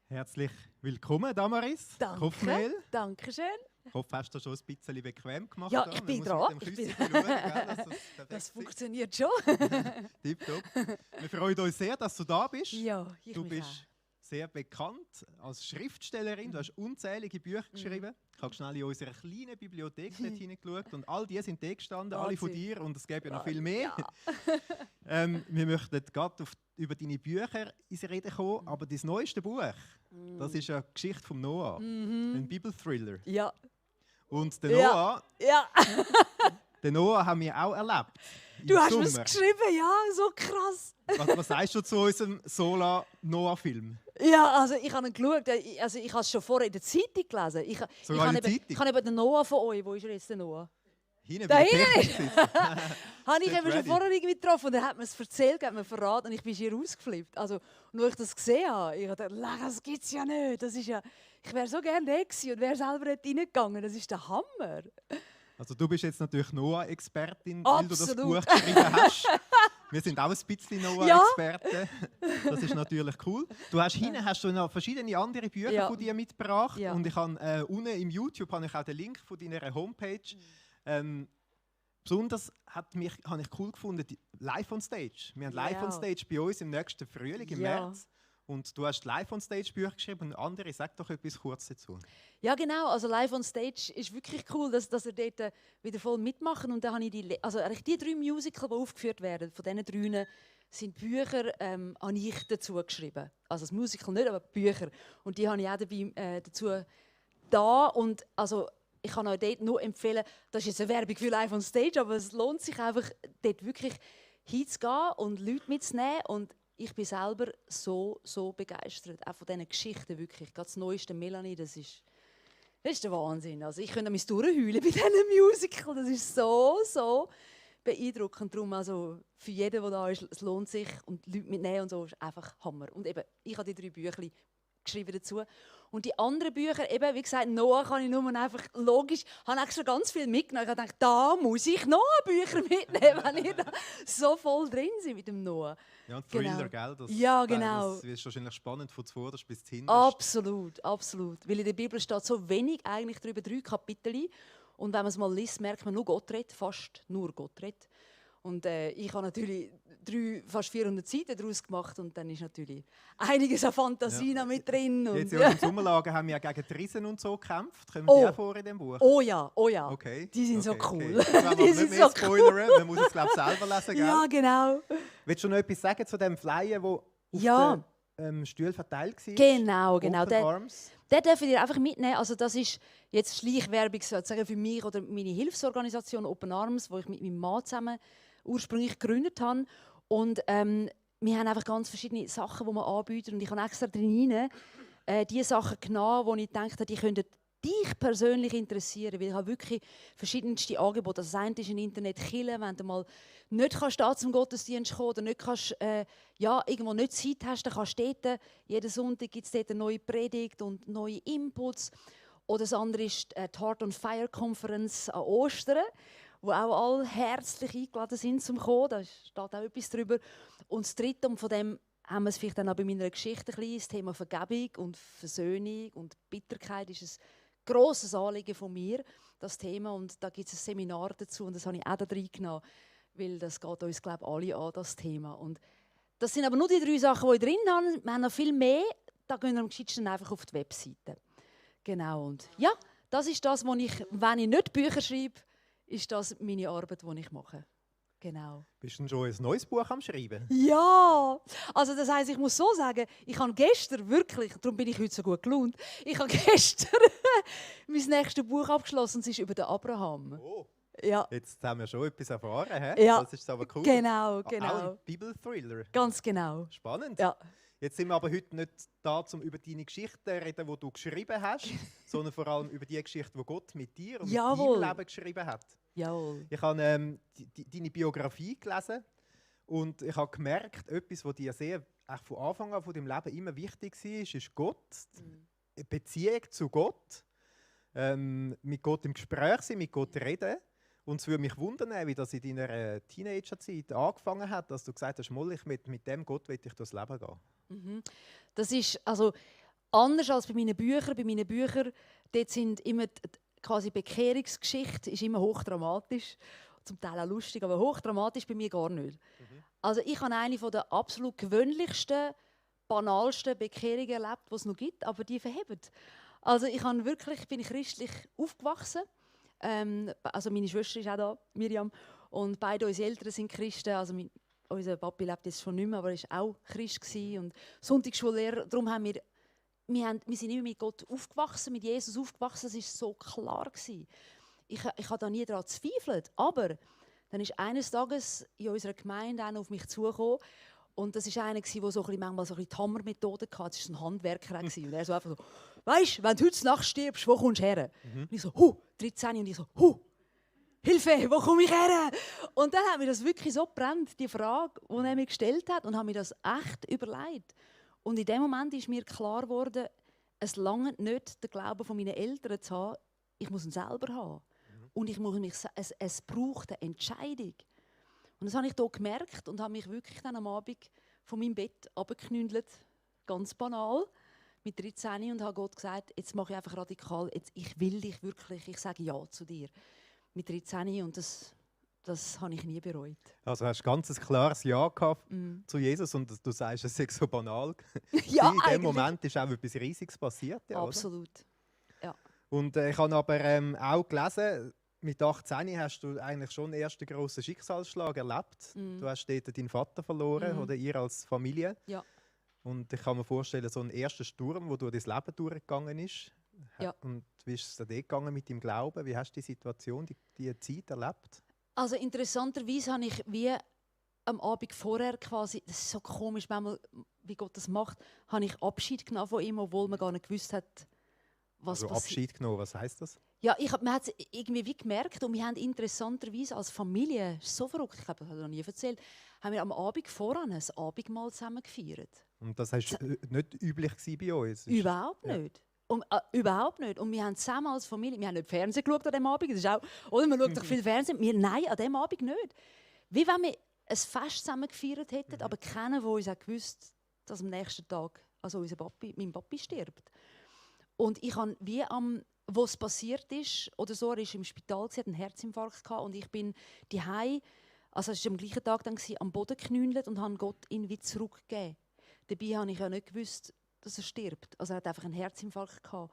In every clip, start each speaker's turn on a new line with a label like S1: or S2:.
S1: Herzlich willkommen, Damaris.
S2: Danke, danke schön.
S1: Ich hoffe, hast du schon ein bisschen bequem gemacht?
S2: Ja,
S1: da?
S2: ich
S1: Man
S2: bin
S1: muss
S2: dran.
S1: mit dem Küsschen schauen, gell, dass das
S2: Das
S1: perfekt
S2: funktioniert schon.
S1: sitzt. Tipptopp. Wir freuen uns sehr, dass du da bist.
S2: Ja, ich
S1: Du
S2: mich
S1: bist sehr bekannt als Schriftstellerin. Du hast unzählige Bücher geschrieben. Ich habe schnell in unserer kleinen Bibliothek dort hineingeschaut und all die sind da gestanden, alle von
S2: Wahnsinn.
S1: dir und es gäbe ja noch viel mehr.
S2: Ja.
S1: Wir möchten gerade über deine Bücher ins Reden kommen, aber das neueste Buch, das ist eine Geschichte von Noah, ein Bibelthriller.
S2: Ja.
S1: Und den
S2: Ja.
S1: Noah,
S2: Ja.
S1: den Noah haben wir auch erlebt. im
S2: Du hast mir
S1: Sommer.
S2: geschrieben, ja, so krass.
S1: Was sagst du zu unserem Sola-Noah-Film?
S2: Ja, also ich habe ihn geschaut, also ich habe es schon vorher in der Zeitung gelesen. Ich
S1: Sogar in
S2: habe
S1: der
S2: eben,
S1: Zeitung?
S2: ich habe eben den Noah von euch, wo ist er jetzt, der Noah?
S1: Hinten
S2: Da
S1: bei der
S2: hinten
S1: Technik sitzen.
S2: Habe ich
S1: Steht
S2: eben schon
S1: ready.
S2: vorher irgendwie getroffen und er hat mir es erzählt, hat mir verraten und ich bin schier ausgeflippt. Also, und als ich das gesehen habe, ich dachte, das gibt es ja nicht. Das ist ja, ich wäre so gerne da gewesen und wäre selber nicht reingegangen. Das ist der Hammer.
S1: Also du bist jetzt natürlich Noah-Expertin, weil du das
S2: Absolut.
S1: Buch geschrieben hast. Wir sind auch ein bisschen Noah-Experten. Das ist natürlich cool. Du hast hinten hast du noch verschiedene andere Bücher
S2: Ja.
S1: von dir mitgebracht.
S2: Ja.
S1: Und ich habe unten im YouTube habe ich auch den Link von deiner Homepage. Besonders habe ich cool gefunden, die Live on Stage. Wir haben Live on
S2: Ja.
S1: Stage bei uns im nächsten Frühling, im
S2: Ja.
S1: März. Und du hast Live on Stage Bücher geschrieben und andere, sag doch etwas kurz dazu.
S2: Ja, genau. Also live on stage ist wirklich cool, dass er dort wieder voll mitmachen. Und dann habe ich also eigentlich die 3 Musicals, die aufgeführt werden, von diesen 3 sind Bücher, habe ich dazu geschrieben. Also das Musical nicht, aber Bücher. Und die habe ich auch dabei, dazu da. Und also ich kann euch dort nur empfehlen, das ist jetzt eine Werbung für Live on Stage, aber es lohnt sich einfach, dort wirklich hinzugehen und Leute mitzunehmen. Und ich bin selber so begeistert, auch von diesen Geschichten wirklich. Gerade das neueste Melanie, das ist der Wahnsinn. Also ich könnte mich durchheulen bei diesen Musical, das ist so beeindruckend. Darum also für jeden, der da ist, es lohnt sich und Leute mitnehmen und so, ist einfach Hammer. Und eben, ich habe die 3 Bücher geschrieben dazu. Und die anderen Bücher, eben, wie gesagt, Noah kann ich nur einfach logisch, habe extra ganz viel mitgenommen. Ich habe gedacht, da muss ich Noah-Bücher mitnehmen, wenn ihr da so voll drin seid mit dem Noah.
S1: Ja, und Thriller,
S2: Genau.
S1: gell?
S2: Ja, genau.
S1: Das ist wahrscheinlich spannend von zuvorderst bis hinten.
S2: Absolut, absolut. Weil in der Bibel steht so wenig eigentlich darüber, 3 Kapitel. Und wenn man es mal liest, merkt man nur Gott redet, fast nur Gott redet. Und ich habe natürlich fast 400 Seiten daraus gemacht und dann ist natürlich einiges an Fantasie noch mit drin. Und
S1: Jetzt in unserem Sommerlager haben wir ja gegen die Riesen und so gekämpft. Kommen die auch vor in dem Buch?
S2: Oh ja.
S1: Okay.
S2: Die sind so
S1: okay,
S2: cool.
S1: Okay. Jetzt wollen wir
S2: Die
S1: nicht
S2: sind
S1: mehr
S2: so
S1: spoilern. Man muss es, glaube ich, selber lesen, gell?
S2: Ja, genau.
S1: Willst du noch etwas sagen zu dem Flyer, der auf
S2: Ja.
S1: den Stuhl verteilt war?
S2: Genau.
S1: Open Arms?
S2: Den dürfen ihr einfach mitnehmen. Also das ist jetzt Schleichwerbung sozusagen für mich oder meine Hilfsorganisation Open Arms, wo ich mit meinem Mann zusammen ursprünglich gegründet habe. Und wir haben einfach ganz verschiedene Sachen, die wir anbieten. Und ich habe extra drin die Sachen genommen, wo ich dachte, die könnten dich persönlich interessieren, weil ich habe wirklich verschiedenste Angebote. Also das eine ist ein Internet-Killer, wenn du mal nicht kannst da zum Gottesdienst kommen oder nicht kannst, irgendwo nicht Zeit hast, dann kannst du dort, jeden Sonntag gibt es dort eine neue Predigt und neue Inputs. Oder das andere ist die Heart on Fire Conference an Ostern, wo auch alle herzlich eingeladen sind zum Kommen. Da steht auch etwas drüber. Und das dritte, und von dem haben wir es vielleicht dann auch bei meiner Geschichte ein bisschen, das Thema Vergebung und Versöhnung und Bitterkeit ist ein grosses Anliegen von mir, das Thema. Und da gibt es ein Seminar dazu und das habe ich auch da reingenommen, weil das geht uns, glaube ich, alle an, das Thema. Und das sind aber nur die 3 Sachen, die ich drin habe. Wir haben noch viel mehr. Da gehen wir am geschicktesten einfach auf die Webseite. Genau. Und ja, das ist das, was ich, wenn ich nicht Bücher schreibe, ist das meine Arbeit, die ich mache. Genau.
S1: Bist du schon ein neues Buch am Schreiben?
S2: Ja! Also das heisst, ich muss so sagen, ich habe gestern wirklich, darum bin ich heute so gut gelaunt, ich habe gestern mein nächstes Buch abgeschlossen, es ist über den Abraham.
S1: Oh,
S2: Ja,
S1: jetzt haben wir schon etwas erfahren. He?
S2: Ja.
S1: Das ist aber cool.
S2: genau,
S1: Auch
S2: genau.
S1: ein Bibelthriller.
S2: Ganz genau.
S1: Spannend.
S2: Ja.
S1: Jetzt sind wir aber heute nicht da, um über deine Geschichte zu reden, die du geschrieben hast, sondern vor allem über die Geschichte, die Gott mit dir und
S2: Jawohl.
S1: mit deinem Leben geschrieben hat.
S2: Jawohl.
S1: Ich habe deine Biografie gelesen und ich habe gemerkt, etwas, was dir sehr von Anfang an von deinem Leben immer wichtig war, ist Gott, die Beziehung zu Gott, mit Gott im Gespräch sein, mit Gott reden. Und es würde mich wundern, wie das in deiner Teenagerzeit angefangen hat, dass du gesagt hast, Moll, mit dem Gott will ich durchs Leben gehen.
S2: Mhm. Das ist also anders als bei meinen Büchern. Bei meinen Büchern dort sind immer quasi Bekehrungsgeschichte ist immer hochdramatisch, zum Teil auch lustig, aber hochdramatisch bei mir gar nicht. Also ich habe eine der absolut gewöhnlichsten, banalsten Bekehrungen erlebt, die es noch gibt, aber die verheben. Also ich bin christlich aufgewachsen. Also meine Schwester ist auch da, Miriam, und beide unsere Eltern sind Christen. Also unser Papi lebt jetzt schon nicht mehr, aber er war auch Christ und Sonntagsschullehrer. Darum haben wir sind immer mit Gott aufgewachsen, mit Jesus aufgewachsen. Das war so klar. Ich habe da nie daran gezweifelt. Aber dann ist eines Tages in unserer Gemeinde einer auf mich zugekommen. Und das war einer, der manchmal so ein bisschen die Hammermethode hatte. Das war ein Handwerker. Und er so einfach so, «Weisst, wenn du heute Nacht stirbst, wo kommst du her?» Und ich so, 13. Und ich so, «Hilfe, wo komme ich her?» Und dann hat mir das wirklich so gebrannt, die Frage, die er mir gestellt hat. Und habe mir das echt überlegt. Und in dem Moment ist mir klar geworden, es langt nicht, den Glauben von meinen Eltern zu haben. Ich muss ihn selber haben. Und es braucht eine Entscheidung. Und das habe ich hier gemerkt und habe mich wirklich dann am Abend von meinem Bett runtergeknündelt, ganz banal, mit 13 und habe Gott gesagt, jetzt mache ich einfach radikal, ich will dich wirklich, ich sage Ja zu dir. Mit 13 und das habe ich nie bereut.
S1: Also hast du ganz ein klares Ja gehabt zu Jesus und du sagst, es ist so banal.
S2: Ja,
S1: in dem Moment ist auch etwas Riesiges passiert. Ja,
S2: absolut. Ja.
S1: Und ich habe aber auch gelesen, mit 18 hast du eigentlich schon den ersten grossen Schicksalsschlag erlebt. Du hast dort deinen Vater verloren oder ihr als Familie.
S2: Ja.
S1: Und ich kann mir vorstellen, so ein erster Sturm, wo durch dein Leben durchgegangen ist.
S2: Ja.
S1: Und wie ist es dir gegangen mit deinem Glauben? Wie hast du die Situation, die Zeit erlebt?
S2: Also interessanterweise habe ich wie am Abend vorher quasi, das ist so komisch, manchmal, wie Gott das macht, habe ich Abschied genommen von ihm, obwohl man gar nicht gewusst hat, was
S1: also
S2: passiert.
S1: Abschied genommen, was heisst das?
S2: Ja, man hat es irgendwie wie gemerkt und wir haben interessanterweise als Familie, so verrückt, ich habe das noch nie erzählt, haben wir am Abend voran ein Abendmahl zusammen gefeiert.
S1: Und das war nicht üblich bei uns?
S2: Überhaupt nicht. Überhaupt nicht. Und wir haben zusammen als Familie, wir haben nicht Fernsehen geschaut an diesem Abend, das ist auch, oder man schaut doch viel Fernsehen, nein, an diesem Abend nicht. Wie wenn wir ein Fest zusammen gefeiert hätten, aber keiner von uns hat gewusst, dass am nächsten Tag also mein Papi stirbt. Und ich habe wie wo es passiert ist, oder so, er war im Spital, hat einen Herzinfarkt gehabt, und ich bin daheim, also es war am gleichen Tag dann, am Boden geknündelt und habe Gott ihn wie zurückgegeben. Dabei habe ich ja nicht gewusst, dass er stirbt. Also er hat einfach einen Herzinfarkt gehabt.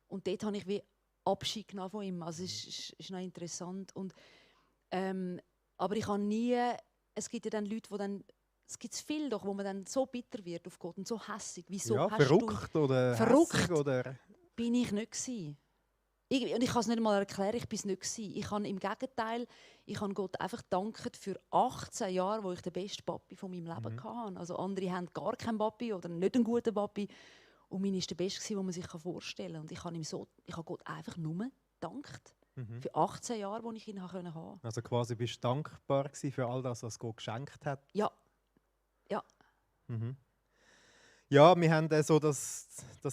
S2: Und dort habe ich wie Abschied genommen von ihm. Also es ist noch interessant. Und, aber ich habe nie, es gibt ja dann Leute, die dann, es gibt viel doch, wo man dann so bitter wird auf Gott und so hässig. Wieso
S1: ja,
S2: hast
S1: verrückt
S2: du,
S1: oder
S2: verrückt
S1: hässig oder...
S2: bin ich nicht gewesen. Und ich kann es nicht einmal erklären, ich bin es nicht gewesen. Ich habe im Gegenteil, ich habe Gott einfach gedankt für 18 Jahre, wo ich den besten Papi von meinem Leben hatte. Also andere haben gar keinen Papi oder nicht einen guten Papi. Und meine war der Beste, den man sich vorstellen kann. Und ich habe Gott einfach nur gedankt. Für 18 Jahre, die ich ihn haben konnte.
S1: Also quasi bist du dankbar für all das, was Gott geschenkt hat?
S2: Ja. Ja.
S1: Ja, wir haben so das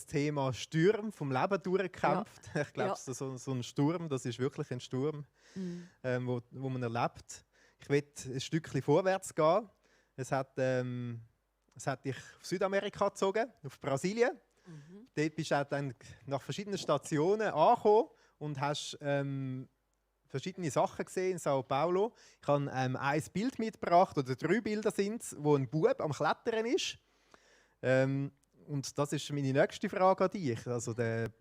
S1: Thema Sturm vom Leben durchgekämpft. Ja. Ich glaube, so ein Sturm, das ist wirklich ein Sturm, wo man erlebt. Ich will ein Stückchen vorwärts gehen. Es hat dich auf Südamerika gezogen, auf Brasilien. Dort bist du dann nach verschiedenen Stationen angekommen und hast verschiedene Sachen gesehen in Sao Paulo. Ich habe ein Bild mitgebracht, oder 3 Bilder sind es, wo ein Bub am Klettern ist. Und das ist meine nächste Frage an dich. Also der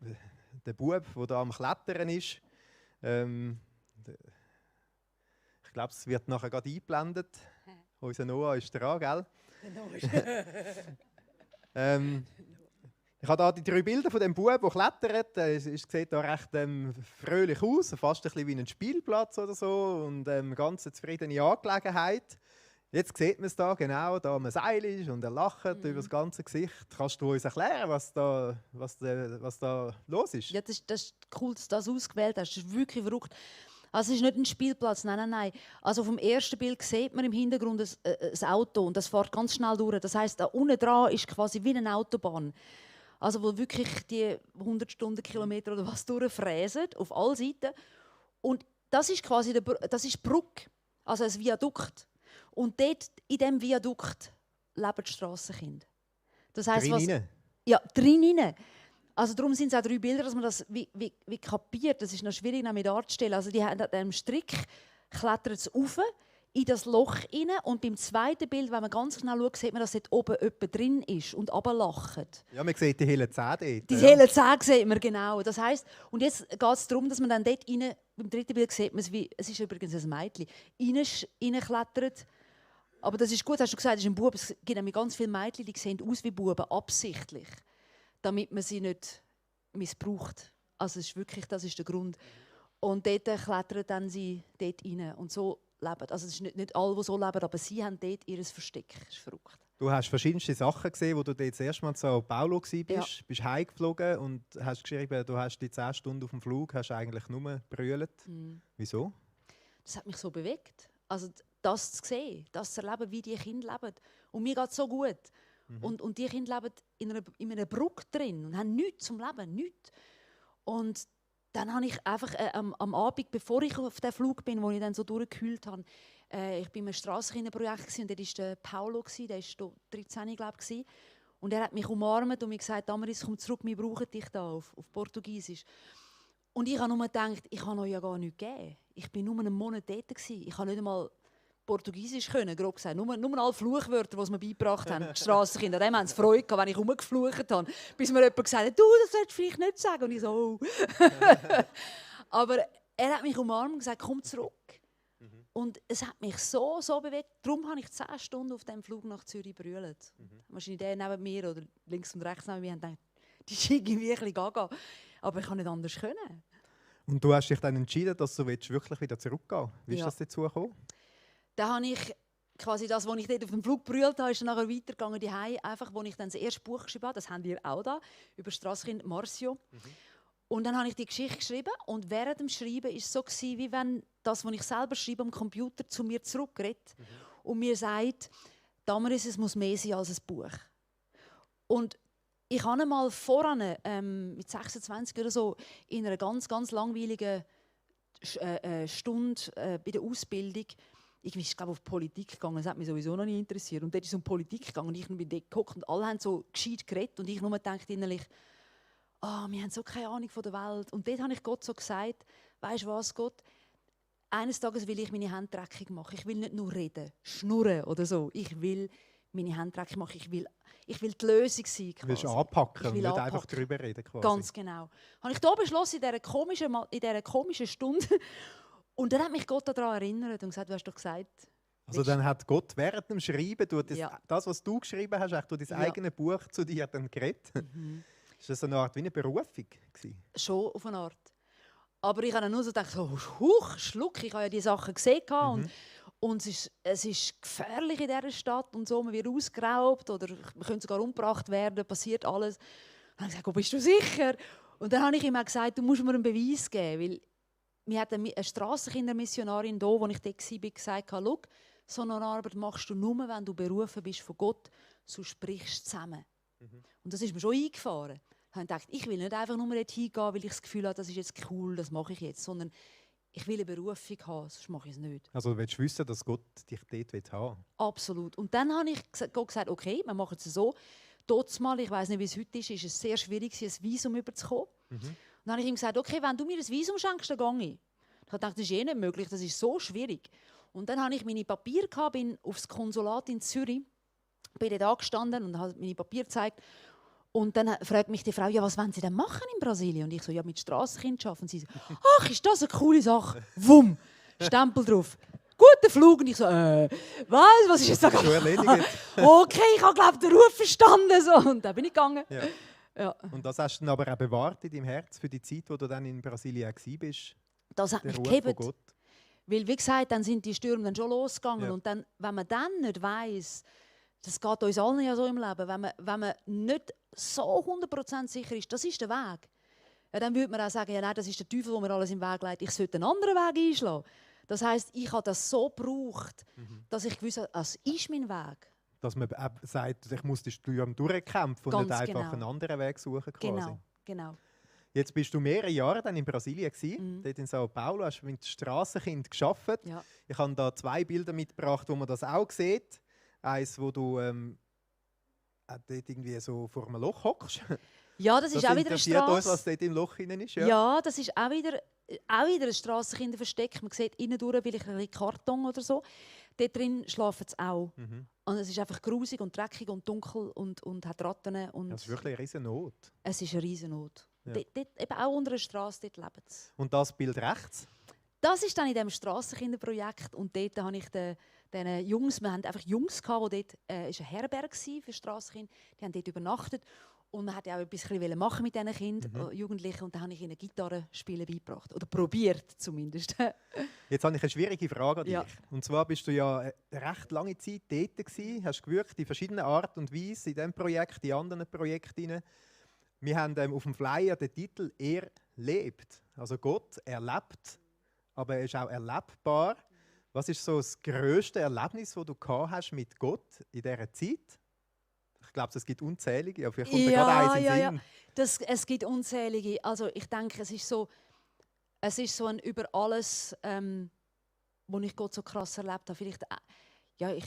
S1: Bub, der da am Klettern ist, ich glaube, es wird nachher gerade eingeblendet. Unser Noah ist dran, gell? Ich habe hier die 3 Bilder von dem Bub, der klettert. Es sieht da recht fröhlich aus, fast ein bisschen wie ein Spielplatz oder so, und ganz eine zufriedene Angelegenheit. Jetzt sieht man es da genau, da am Seil ist und er lacht über das ganze Gesicht. Kannst du uns erklären, was da los ist?
S2: Ja, das ist cool, dass du das ausgewählt hast. Das ist wirklich verrückt. Also es ist nicht ein Spielplatz, nein. Also vom ersten Bild sieht man im Hintergrund ein Auto und das fährt ganz schnell durch. Das heisst, da unten dran ist quasi wie eine Autobahn. Also wo wirklich die 100 Stundenkilometer oder was durchfräsen, auf allen Seiten. Und das ist quasi das ist die Brücke, also ein Viadukt. Und dort, in diesem Viadukt leben die Strassenkinder. Das heisst, ja, drin. Also darum sind es auch 3 Bilder, dass man das wie kapiert. Das ist noch schwierig damit darzustellen. Also die haben an diesem Strick klettert es rauf in das Loch rein. Und beim zweiten Bild, wenn man ganz genau schaut, sieht man, dass dort oben jemand drin ist und runterlacht.
S1: Ja, man sieht die hellen Zähne dort.
S2: Die hellen Zähne sieht man, genau. Das heisst, und jetzt geht es darum, dass man dann dort rein, beim dritten Bild sieht man es, wie, es ist übrigens ein Mädchen, reinklettert. Aber das ist gut, hast du gesagt, es ist ein Bub. Es gibt nämlich ganz viele Mädchen, die sehen aus wie Buben, absichtlich, damit man sie nicht missbraucht. Also es ist wirklich, das ist der Grund. Und dort klettern dann sie dort rein und so leben. Also es ist nicht alle, die so leben, aber sie haben dort ihr Versteck. Das ist verrückt.
S1: Du hast verschiedenste Sachen gesehen, wo du dort das erste Mal zu Sao Paulo warst.
S2: Ja.
S1: Du bist heimgeflogen und hast geschrieben, du hast die 10 Stunden auf dem Flug hast eigentlich nur brüllt. Wieso?
S2: Das hat mich so bewegt. Also das zu sehen, das zu erleben, wie die Kinder leben. Und mir geht es so gut. Und die Kinder leben in einer Brücke drin und haben nichts zum Leben, nichts. Und dann habe ich einfach am Abend, bevor ich auf den Flug bin, wo ich dann so durchgekühlt habe, ich war in einem Strassenkinderprojekt und dort war der Paulo, der war 13, glaube ich. Und er hat mich umarmt und mir gesagt, Damaris, komm zurück, wir brauchen dich da auf Portugiesisch. Und ich habe nur gedacht, ich kann euch ja gar nichts geben. Ich war nur einen Monat dort. Ich kann nicht einmal Portugiesisch können, grob gesagt. Nur alle Fluchwörter, die sie mir beigebracht haben, die Strassenkinder. Dem haben sie Freude gehabt, wenn ich rumgeflucht habe. Bis mir jemand gesagt hat, du, das solltest du vielleicht nicht sagen. Und ich so, oh. Aber er hat mich umarmt und gesagt, komm zurück. Und es hat mich so bewegt. Darum habe ich 10 Stunden auf dem Flug nach Zürich brüllt. Wahrscheinlich der neben mir oder links und rechts neben mir haben gedacht, die ist irgendwie ein bisschen gaga. Aber ich kann nicht anders können.
S1: Und du hast dich dann entschieden, dass du wirklich wieder zurückgehen willst. Wie ist das dazu gekommen?
S2: Da habe ich quasi das, was ich dort auf dem Flug brüllt habe, ist dann nachher weitergegangen die einfach, wo ich dann das erste Buch geschrieben habe. Das haben wir auch da über Strassenkind Marcio. Und dann habe ich die Geschichte geschrieben und während dem Schreiben war es so wie wenn das, was ich selber schreibe am Computer, zu mir zurückredet und mir sagt, Damaris, es muss mehr sein als ein Buch. Und ich habe einmal voran, mit 26 oder so, in einer ganz, ganz langweiligen Stunde bei der Ausbildung, ich glaube auf Politik gegangen, das hat mich sowieso noch nie interessiert. Und dort ist es um Politik gegangen und ich bin dort gehockt und alle haben so gescheit geredet und ich nur dachte innerlich, wir haben so keine Ahnung von der Welt. Und dort habe ich Gott so gesagt, weisst du was, Gott, eines Tages will ich meine Hände dreckig machen. Ich will nicht nur reden, schnurren oder so. Ich will meine Hände dreckig machen. Ich will die Lösung sein.
S1: Du willst anpacken und nicht einfach drüber reden. Quasi.
S2: Ganz genau. Habe ich da beschlossen, in dieser komischen Stunde. Und dann hat mich Gott daran erinnert und gesagt, du hast doch gesagt...
S1: Also dann hat Gott während dem Schreiben, das, was du geschrieben hast, durch dein eigenes Buch zu dir dann geredet. Ist das eine Art wie eine Berufung gewesen? Schon
S2: auf eine Art. Aber ich habe nur so gedacht, huch, Schluck, ich habe ja die Sachen gesehen. Und es ist gefährlich in dieser Stadt und so, man wird ausgeraubt oder man könnte sogar umgebracht werden, passiert alles. Und dann habe ich gesagt, bist du sicher? Und dann habe ich ihm auch gesagt, du musst mir einen Beweis geben, weil mir hat eine Strassenkindermissionarin hier, als ich dort war, gesagt, schau, so eine Arbeit machst du nur, wenn du berufen bist von Gott, so sprichst du zusammen. Und das ist mir schon eingefahren. Ich habe gedacht, ich will nicht einfach nur dort hingehen, weil ich das Gefühl habe, das ist jetzt cool, das mache ich jetzt, sondern ich will eine Berufung haben, sonst mache ich es nicht.
S1: Also du willst wissen, dass Gott dich dort haben will?
S2: Absolut. Und dann habe ich Gott gesagt, okay, wir machen es so. Mal, ich weiss nicht, wie es heute ist es sehr schwierig, ein Visum überzukommen. Und dann habe ich ihm gesagt, okay, wenn du mir ein Visum schenkst, dann gehe ich. Ich dachte, das ist eh nicht möglich, das ist so schwierig. Und dann habe ich meine Papiere gehabt, bin aufs Konsulat in Zürich, bin dort angestanden und habe meine Papiere gezeigt. Und dann fragt mich die Frau, ja, was wollen Sie denn machen in Brasilien? Und ich so, ja, mit Strassenkind arbeiten. Und sie so, ach, ist das eine coole Sache? Wumm, Stempel drauf. Guter Flug. Und ich so, was ist jetzt da?
S1: Schon erledigt.
S2: Okay, ich habe, glaube ich, den Ruf verstanden. So. Und dann bin ich gegangen.
S1: Ja. Und das hast du dann aber auch bewahrt in deinem Herz für die Zeit, wo du dann in Brasilien warst?
S2: Das hat mich gegeben. Weil, wie gesagt, dann sind die Stürme dann schon losgegangen. Ja. Und dann, wenn man dann nicht weiss, das geht uns allen ja so im Leben, wenn man nicht so 100% sicher ist, das ist der Weg, ja, dann würde man auch sagen, ja, nein, das ist der Teufel, der mir alles im Weg legt, ich sollte einen anderen Weg einschlagen. Das heisst, ich habe das so gebraucht, dass ich gewusst habe, das ist mein Weg.
S1: Dass man sagt, ich muss das Studium durchkämpfen und nicht einfach einen anderen Weg suchen. Quasi.
S2: Genau.
S1: Jetzt bist du mehrere Jahre dann in Brasilien gewesen, dort in Sao Paulo, hast mit Strassenkind gearbeitet.
S2: Ja.
S1: Ich habe da 2 Bilder mitgebracht, wo man das auch sieht. Eins, wo du dort irgendwie so vor einem Loch hockst.
S2: Ja, das ist auch wieder eine
S1: interessiert uns, was
S2: Strasse.
S1: dort im Loch hinein ist.
S2: Ja, das ist auch wieder ein Strassenkinderversteck. Man sieht innen durch vielleicht ein bisschen Karton oder so. Dort drin schlafen sie auch. Und es ist einfach grusig und dreckig und dunkel und hat Ratten. Und
S1: Das ist wirklich eine riesen Not.
S2: es ist eine Riesennot.
S1: Ja.
S2: Dort, eben auch unter der Straße, dort leben sie.
S1: Und das Bild rechts?
S2: Das ist dann in diesem Strassenkinderprojekt. Und dort habe ich diesen Jungs, wir hatten einfach Jungs, die dort ist eine Herberge für Strassenkinder, die haben dort übernachtet. Und man wollte auch etwas machen mit diesen Kindern, Jugendlichen. Und dann habe ich ihnen Gitarre spielen beigebracht. Oder probiert zumindest.
S1: Jetzt habe ich eine schwierige Frage an dich.
S2: Ja.
S1: Und zwar bist du ja eine recht lange Zeit dort gewesen, hast gewirkt in verschiedenen Art und Weise in diesem Projekt, in anderen Projekten. Wir haben auf dem Flyer den Titel «Er lebt». Also Gott erlebt, aber er ist auch erlebbar. Was ist so das grösste Erlebnis, das du gehabt hast mit Gott in dieser Zeit? Ich glaube, es gibt unzählige, aber vielleicht kommt da gerade eins in den Sinn.
S2: Es gibt unzählige. Also ich denke, es ist so ein über alles, wo ich Gott so krass erlebt habe. Vielleicht,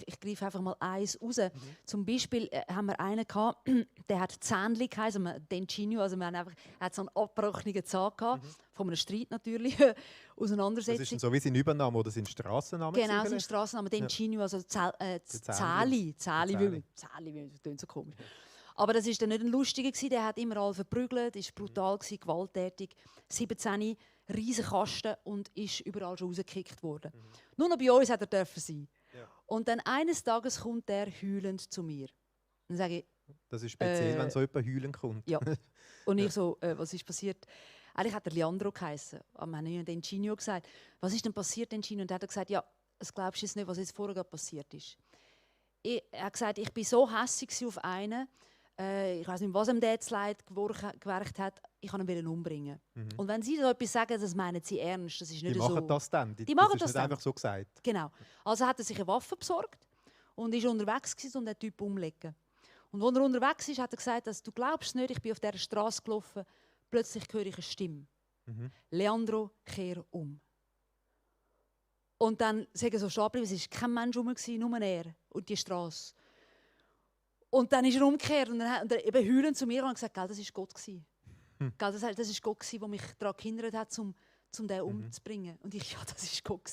S2: ich greife einfach mal eins raus. Zum Beispiel haben wir einen gehabt, der hat Zähnchen geheißen, Dentinho, also er hat so einen abgebrochenen Zahn gehabt, von einem Streit natürlich, Auseinandersetzung.
S1: Das ist so wie sein Übername oder sein Strassename?
S2: Genau, sein Strassenname, Dentinho, also Zähli, das klingt so komisch. Aber das war dann nicht ein lustiger, der hat immer alle verprügelt, war brutal, gewalttätig, 17, riesen Kasten und ist überall schon rausgekickt worden. Nur noch bei uns hat er dürfen sein.
S1: Ja.
S2: Und dann eines Tages kommt er heulend zu mir. Dann sage ich,
S1: Das ist speziell, wenn so jemand heulen kommt.
S2: ja. Und ich so, was ist passiert? Eigentlich hat er Leandro geheißen, aber wir haben ihm Dentinho gesagt. Was ist denn passiert, Dentinho? Und er hat gesagt, ja, das glaubst du jetzt nicht, was jetzt vorher passiert ist. Er hat gesagt, ich war so hässig auf einen, ich weiß nicht, was ihm der jetzt leid gewerkt hat, ich wollte ihn umbringen. Und wenn Sie so etwas sagen, das meinen Sie ernst, das ist nicht
S1: Die
S2: so.
S1: machen das dann?
S2: Die machen
S1: das
S2: das
S1: ist nicht
S2: dann.
S1: einfach so gesagt?
S2: Genau. Also hat er sich eine Waffe besorgt und ist unterwegs gewesen, um den Typ umzulegen. Und als er unterwegs ist, hat er gesagt, dass, du glaubst nicht, ich bin auf dieser Straße gelaufen, plötzlich höre ich eine Stimme. Leandro, kehr um. Und dann sagen so stehen geblieben, es war kein Mensch rum, nur er und die Straße. Und dann ist er umgekehrt und er eben heulend zu mir und gesagt, das war Gott. Das war Gott, der mich daran gehindert hat, um den umzubringen. Und ich, ja, das war Gott.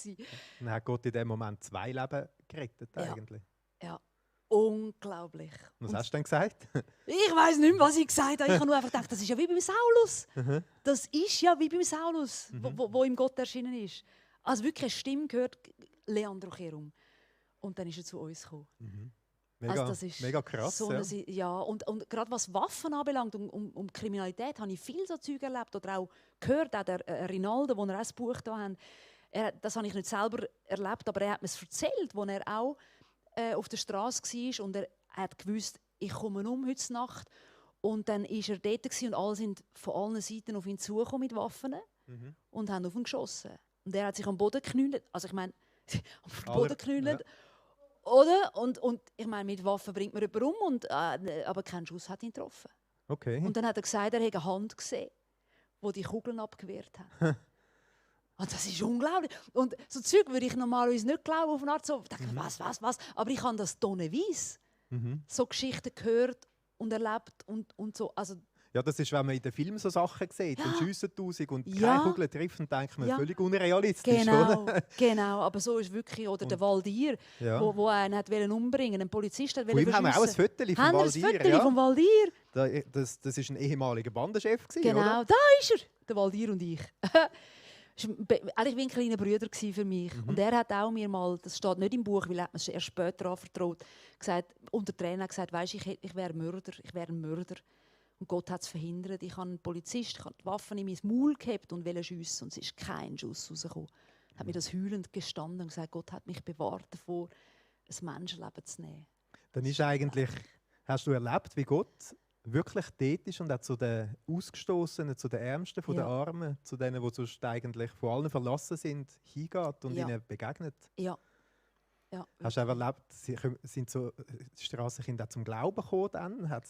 S1: Dann hat Gott in dem Moment 2 Leben gerettet eigentlich.
S2: Ja, unglaublich.
S1: Was hast du denn gesagt?
S2: Ich weiss nicht mehr, was ich gesagt habe. Ich habe nur einfach gedacht, das ist ja wie beim Saulus. Das ist ja wie beim Saulus, wo ihm Gott erschienen ist. Also wirklich eine Stimme gehört, Leandro, kehr um. Und dann ist er zu uns gekommen.
S1: Mega,
S2: Also das ist
S1: mega krass.
S2: so und gerade was Waffen anbelangt, um Kriminalität, habe ich viel so Zeug erlebt oder auch gehört, auch der Rinaldo, wo er auch ein Buch da haben. Das habe ich nicht selber erlebt, aber er hat mir es erzählt, als er auch auf der Straße war und er hat gewusst, ich komme heute Nacht. Und dann war er dort und alle sind von allen Seiten auf ihn zugekommen mit Waffen und haben auf ihn geschossen. Und er hat sich am Boden geknüllt, also ich meine, am Boden geknüllt. Ja. Oder? Und ich meine, mit Waffen bringt man jemanden um, aber kein Schuss hat ihn getroffen.
S1: Okay.
S2: Und dann hat er gesagt, er hätte eine Hand gesehen, die die Kugeln abgewehrt hat. Und das ist unglaublich. Und so Zeug würde ich normalerweise nicht glauben, auf eine Art so, denke, was. Aber ich habe das tonnenweise so Geschichten gehört und erlebt und so. Also,
S1: ja, das ist, wenn man in den Filmen so Sachen sieht, dann schiessen 1000 und
S2: Ja.
S1: keine Kugel trifft, dann denkt man, völlig unrealistisch,
S2: genau,
S1: oder?
S2: genau. Aber so ist wirklich, oder der Waldir,
S1: Ja.
S2: wo einen hat umbringen, ein Polizist hat
S1: Von ihm haben wir auch ein Foto vom Waldir.
S2: vom Waldir?
S1: Das war ein ehemaliger Bandenchef,
S2: Genau,
S1: oder?
S2: da ist er, der Waldir und ich. Eigentlich wie ein kleiner Bruder für mich. Und er hat auch mir mal, das steht nicht im Buch, weil er hat mir es erst später anvertraut, gesagt, unter Tränen gesagt, weisst, ich wäre Mörder, ich wäre ein Mörder. Und Gott hat es verhindert. Ich habe einen Polizist, ich habe die Waffe in mein Maul gehabt und wollte schiessen. Und es ist kein Schuss rausgekommen. Er hat mir das heulend gestanden und gesagt, Gott hat mich bewahrt davor, ein Menschenleben zu nehmen.
S1: Dann ist eigentlich, hast du erlebt, wie Gott wirklich dort ist und auch zu den Ausgestoßenen, zu den Ärmsten, von den Armen, zu denen, die sonst eigentlich von allen verlassen sind, hingeht und ihnen begegnet.
S2: Ja.
S1: Hast du auch erlebt, sind so die Strassenkinder auch zum Glauben gekommen dann? Hat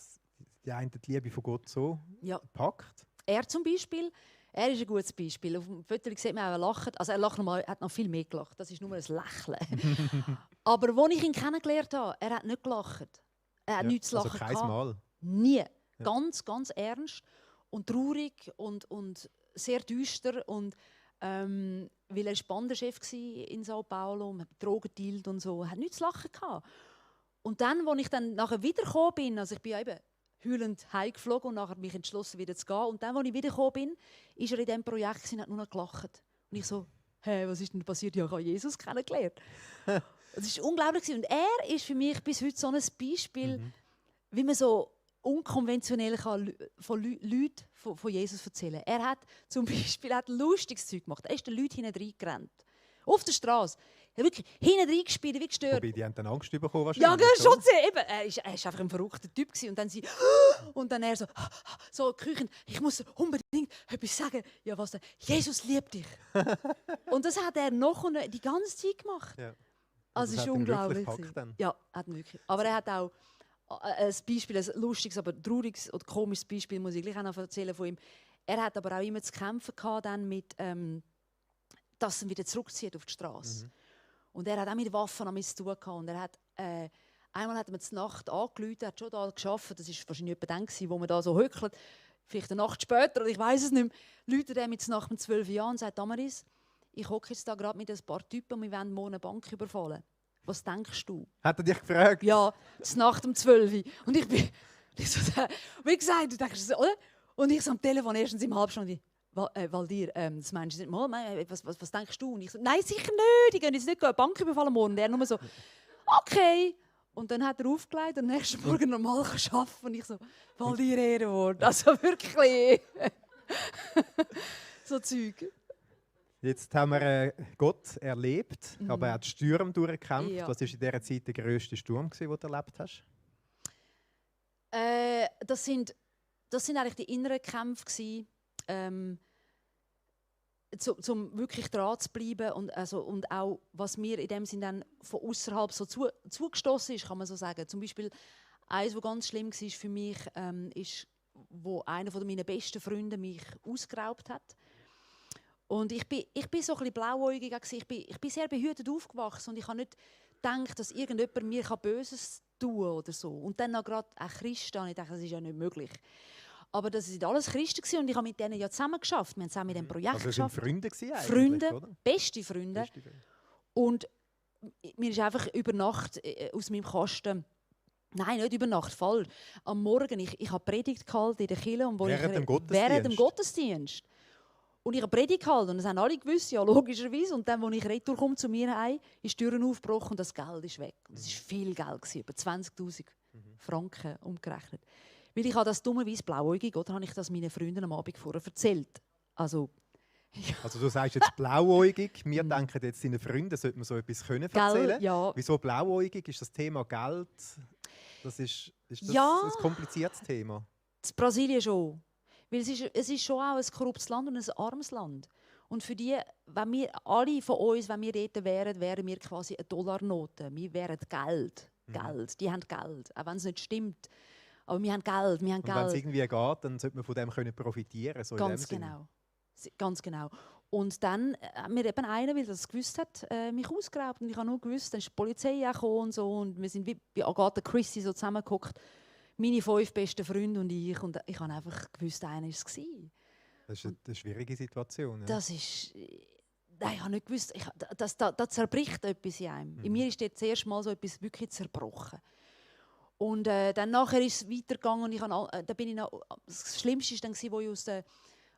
S1: die eine die Liebe von Gott so gepackt?
S2: er zum Beispiel, er ist ein gutes Beispiel. Auf dem Foto sieht man auch, er lacht. Also er lacht noch hat noch viel mehr gelacht. Das ist nur ein Lächeln. Aber als ich ihn kennengelernt habe, er hat nicht gelacht. Er hat nichts zu lachen
S1: kein Mal.
S2: Nie. Ja. Ganz, ganz ernst und traurig und sehr düster. Und, weil er war Bandenchef in Sao Paulo und hat Drogen dealt und so. Er hat nichts zu lachen gehabt. Und dann, als ich dann nachher wiedergekommen bin, also ich bin ja eben heulend heimgeflogen und nachher mich entschlossen, wieder zu gehen. Und dann, als ich wiedergekommen bin, ist er in diesem Projekt und hat nur noch gelacht. Und ich so, hey, was ist denn passiert? Ja, ich habe Jesus kennengelernt. Das war unglaublich. Und er ist für mich bis heute so ein Beispiel, wie man so unkonventionell kann von Leuten von Jesus erzählen kann. Er hat zum Beispiel lustiges Zeug gemacht. Er ist den Leuten hinten reingerannt. Auf der Straße. Er hat wirklich hinten reingespielt, wie gestört.
S1: Wobei, die haben dann Angst bekommen
S2: Ja,
S1: wahrscheinlich.
S2: schon sehr. Er ist einfach ein verrückter Typ gewesen. Und dann sie und dann er so Küchen. Ich muss unbedingt etwas sagen. Ja, was denn? Jesus liebt dich. Und das hat er noch die ganze Zeit gemacht.
S1: Ja.
S2: Also es ist unglaublich. Ja, hat wirklich. Aber er hat auch ein Beispiel, ein lustiges, aber trauriges oder komisches Beispiel, muss ich gleich auch noch erzählen von ihm. Er hat aber auch immer zu kämpfen gehabt, dann mit, dass er wieder zurückzieht auf die Straße. Und er hat auch mit Waffen zu tun gehabt. Und er hat, einmal hat er mir zur Nacht angerufen, er hat schon da gearbeitet, das war wahrscheinlich jemand dann, wo man da so hückelt, vielleicht eine Nacht später, oder ich weiß es nicht mehr, läutet er mit Nacht mit 12 Jahren und sagt, Damaris, ich hocke jetzt da gerade mit ein paar Typen und wir wollen morgen eine Bank überfallen. Was denkst du?
S1: Hat er dich gefragt?
S2: Ja, es Nacht um 12 Uhr. Und ich bin, wie gesagt, du denkst so, oder? Und ich so am Telefon erstens im Halbstunde, Valdir, das meinst du nicht mal, was denkst du? Und ich so, nein, sicher nicht, ich gehe jetzt nicht eine Bank überfallen morgen. Und er nur so, okay. Und dann hat er aufgelegt und am nächsten Morgen normal arbeiten. Und ich so, Valdir Ehrenwort. Also wirklich. So Zeug.
S1: Jetzt haben wir Gott erlebt, aber er hat Stürme durchgekämpft.
S2: Ja.
S1: Was war in dieser Zeit der grösste Sturm, den du erlebt hast?
S2: Das sind eigentlich die inneren Kämpfe, zum wirklich dran zu bleiben und auch, was mir in dem Sinne dann von außerhalb so zugestoßen ist, kann man so sagen. Zum Beispiel, eines, was ganz schlimm war für mich, ist, wo einer meiner besten Freunde mich ausgeraubt hat. Und ich bin so ein bisschen blauäugig. Ich bin sehr behütet aufgewachsen und ich habe nicht gedacht, dass irgendjemand mir Böses tun kann oder so. Und dann noch gerade auch Christen, ich dachte, das ist ja nicht möglich. Aber das sind alles Christen und ich habe mit denen ja zusammen geschafft. Wir haben zusammen mit dem Projekt geschafft.
S1: Also Freunde eigentlich,
S2: Freunde,
S1: oder?
S2: beste Freunde. Und mir ist einfach über Nacht aus meinem Kasten, nein, nicht über Nacht, falsch. Am Morgen, ich habe Predigt gehalten in der Kirche. Und während dem Gottesdienst. Und ich habe Predigt gehalten und das haben alle gewusst, ja, logischerweise. Und dann, als ich retour komme zu mir heim, ist die Türen aufgebrochen und das Geld ist weg. Und das war viel Geld, über 20'000 Franken umgerechnet. Weil ich habe das dummerweise blauäugig, oder habe ich das meinen Freunden am Abend vorher erzählt. Also
S1: du sagst jetzt blauäugig. Wir denken jetzt, deinen Freunden sollte man so etwas erzählen können.
S2: Ja.
S1: Wieso blauäugig? Ist das Thema Geld? Das ist das ein kompliziertes Thema?
S2: In Brasilien schon. Weil es ist schon auch ein korruptes Land und ein armes Land. Und für die, wenn wir alle von uns, wenn wir dort wären, wären wir quasi eine Dollarnote. Wir wären Geld. Geld. Die haben Geld. Auch wenn es nicht stimmt. Aber wir haben Geld. Und wenn
S1: es irgendwie geht, dann sollte man von dem profitieren können. So
S2: ganz genau. Ganz genau. Und dann hat mir eben einer, weil er das gewusst hat, mich ausgeraubt. Und ich habe nur gewusst, dann ist die Polizei gekommen und so. Und wir sind wie bei Agatha Christie so zusammengeguckt. Meine 5 besten Freunde und ich. Und ich habe einfach gewusst, einer war es.
S1: Das ist eine schwierige Situation. Ja.
S2: Das ist... Nein, ich habe nicht gewusst. Da zerbricht etwas in einem. In mir ist das erste Mal so etwas wirklich zerbrochen. Und dann nachher ist es weitergegangen. Und da bin ich noch, das Schlimmste war dann, als ich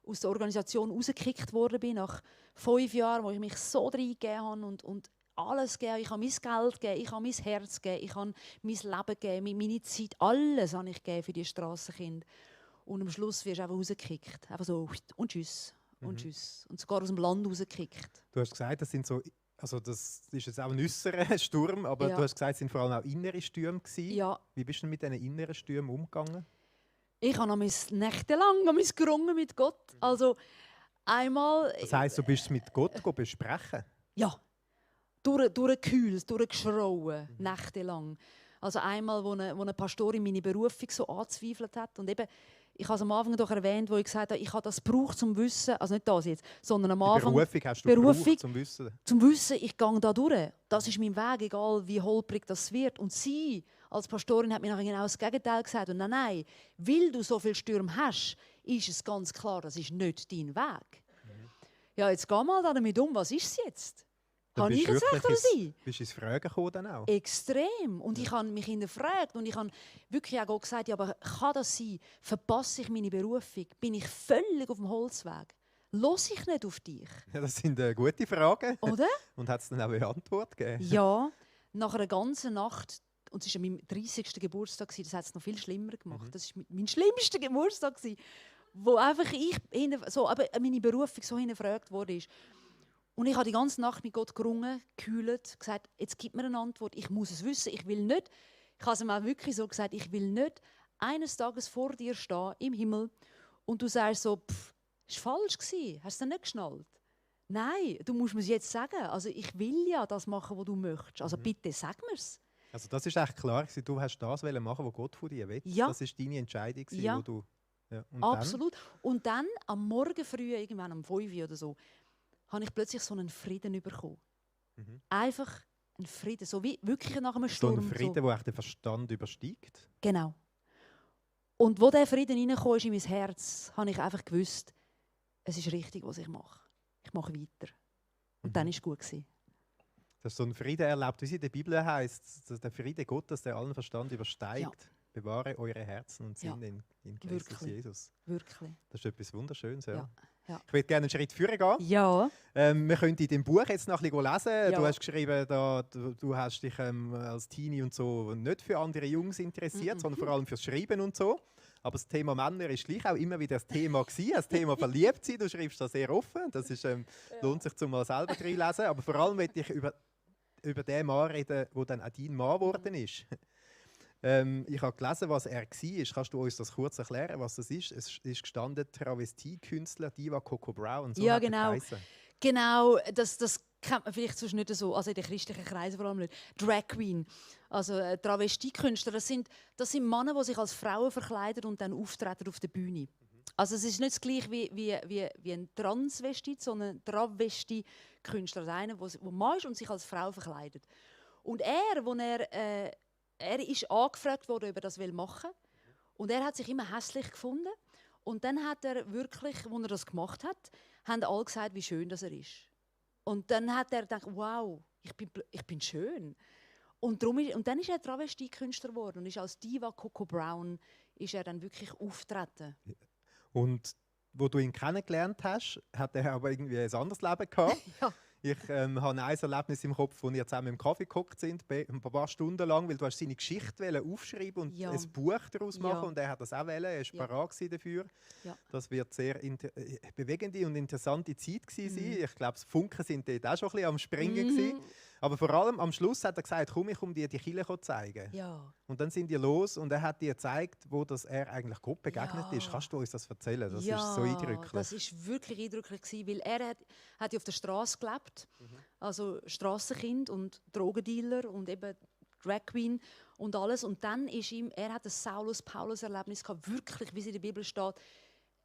S2: aus der Organisation rausgekickt worden nach 5 Jahren, wo ich mich so reingegeben habe und alles gegeben. Ich habe mein Geld gegeben, ich habe mein Herz gegeben, ich habe mein Leben gegeben, meine Zeit, alles habe ich gegeben für die Strassenkinder. Und am Schluss wirst du einfach rausgekickt. Einfach so und tschüss. Und tschüss. Und sogar aus dem Land rausgekickt.
S1: Du hast gesagt, das ist jetzt auch ein äußerer Sturm, aber du hast gesagt, es sind vor allem auch innere Stürme gewesen. Ja. Wie bist du mit diesen inneren Stürmen umgegangen? Ich
S2: habe noch nächtelang gerungen mit Gott. Also einmal...
S1: Das heisst, du bist mit Gott besprechen?
S2: Ja. Durchgekühlt, durchgeschrauen, nächtelang. Also einmal, wo eine Pastorin meine Berufung so angezweifelt hat. Und eben, ich habe es am Anfang doch erwähnt, wo ich gesagt habe, ich habe das gebraucht zum Wissen, also nicht das jetzt, sondern am Anfang...
S1: Berufung hast du gebraucht zum Wissen? Zum
S2: Wissen, ich gehe da durch. Das ist mein Weg, egal wie holprig das wird. Und sie als Pastorin hat mir nachher genau das Gegenteil gesagt. Und nein, weil du so viele Stürme hast, ist es ganz klar, das ist nicht dein Weg. Ja, jetzt geh mal damit um, was ist es jetzt? Habe ich es recht oder sie?
S1: Bist du ins Fragen gekommen dann auch?
S2: Extrem. Und ich habe mich hinterfragt und ich habe wirklich auch gesagt, ja, aber kann das sein? Verpasse ich meine Berufung? Bin ich völlig auf dem Holzweg? Höre ich nicht auf dich?
S1: Ja, das sind gute Fragen.
S2: Oder?
S1: Und hat es dann auch eine Antwort gegeben?
S2: Ja, nach einer ganzen Nacht, und es war an meinem 30. Geburtstag, das hat es noch viel schlimmer gemacht. Das war mein schlimmster Geburtstag, wo einfach aber meine Berufung so hinterfragt wurde. Und ich habe die ganze Nacht mit Gott gerungen, gekühlt, gesagt, jetzt gib mir eine Antwort, ich muss es wissen, ich will nicht. Ich habe es ihm auch wirklich so gesagt, ich will nicht eines Tages vor dir stehen, im Himmel, und du sagst so, es war falsch, hast du es nicht geschnallt? Nein, du musst mir es jetzt sagen. Also ich will ja das machen, was du möchtest. Also bitte, sag mir es.
S1: Also das ist echt klar, du hast das machen, was Gott von dir will.
S2: Ja.
S1: Das ist deine Entscheidung,
S2: ja.
S1: wo du... Ja. Und
S2: absolut. Und dann, am Morgen früh, irgendwann um 5 Uhr oder so, habe ich plötzlich so einen Frieden bekommen. Einfach ein Frieden, so wie wirklich nach einem Sturm.
S1: So ein Frieden, der den Verstand übersteigt.
S2: Genau. Und wo dieser Frieden reinkam in mein Herz, habe ich einfach gewusst, es ist richtig, was ich mache. Ich mache weiter. Und dann war es gut.
S1: Dass so ein Frieden erlebt, wie es in der Bibel heißt, dass der Friede Gottes, der allen Verstand übersteigt. Ja. Bewahre eure Herzen und Sinne in Christus Jesus.
S2: Wirklich.
S1: Das ist etwas Wunderschönes. Ja.
S2: Ja.
S1: Ich würde gerne einen Schritt vorher gehen.
S2: Ja.
S1: Wir können in dem Buch jetzt noch ein bisschen lesen.
S2: Ja.
S1: Du hast geschrieben, du hast dich als Teenie und so nicht für andere Jungs interessiert, sondern vor allem fürs Schreiben und so. Aber das Thema Männer ist gleich auch immer wieder das Thema gewesen. Das Thema verliebt sein. Du schreibst das sehr offen. Das ist, lohnt sich, zum mal selber reinlesen. Aber vor allem möchte ich über den Mann reden, der dann auch dein Mann geworden ist. Ich habe gelesen, was er war. Kannst du uns das kurz erklären, was das ist? Es ist gestanden, Travestiekünstler Diva Coco Brown. So
S2: ja, genau. Genau, das kennt man vielleicht sonst nicht so, also in den christlichen Kreisen vor allem nicht. Drag Queen, also Travestiekünstler, das sind Männer, die sich als Frauen verkleiden und dann auftreten auf der Bühne. Also es ist nicht das gleiche wie ein Transvestit, sondern ein Travestiekünstler. Also einer, der Mann ist und sich als Frau verkleidet. Und er ist angefragt worden, ob er das machen will. Und er hat sich immer hässlich gefunden. Und dann hat er wirklich, als er das gemacht hat, haben alle gesagt, wie schön das er ist. Und dann hat er gedacht, wow, ich bin schön. Und dann ist er Travestiekünstler geworden und ist als Diva Coco Brown ist er dann wirklich auftreten.
S1: Und wo du ihn kennengelernt hast, hat er aber irgendwie ein anderes Leben gehabt.
S2: Ja.
S1: Ich habe ein Erlebnis im Kopf, wo wir zusammen im Kaffee gehockt sind, ein paar Stunden lang, weil du hast seine Geschichte aufschreiben und ein Buch daraus machen und er hat das auch wollen, er war parat dafür. Ja. Das wird sehr bewegende und interessante Zeit gewesen sein. Ich glaube, die Funken sind dort auch schon ein bisschen am Springen gewesen. Aber vor allem am Schluss hat er gesagt, komm, ich komme dir die Kirche zeigen.
S2: Ja.
S1: Und dann sind die los und er hat dir gezeigt, wo er eigentlich Gott begegnet ist. Kannst du uns das erzählen? Das ist so eindrücklich.
S2: Das ist wirklich eindrücklich gewesen, weil er hat auf der Straße gelebt, also Strassenkind und Drogendealer und eben Drag Queen und alles. Und dann ist er hat ein Saulus-Paulus-Erlebnis gehabt, wirklich, wie es in der Bibel steht.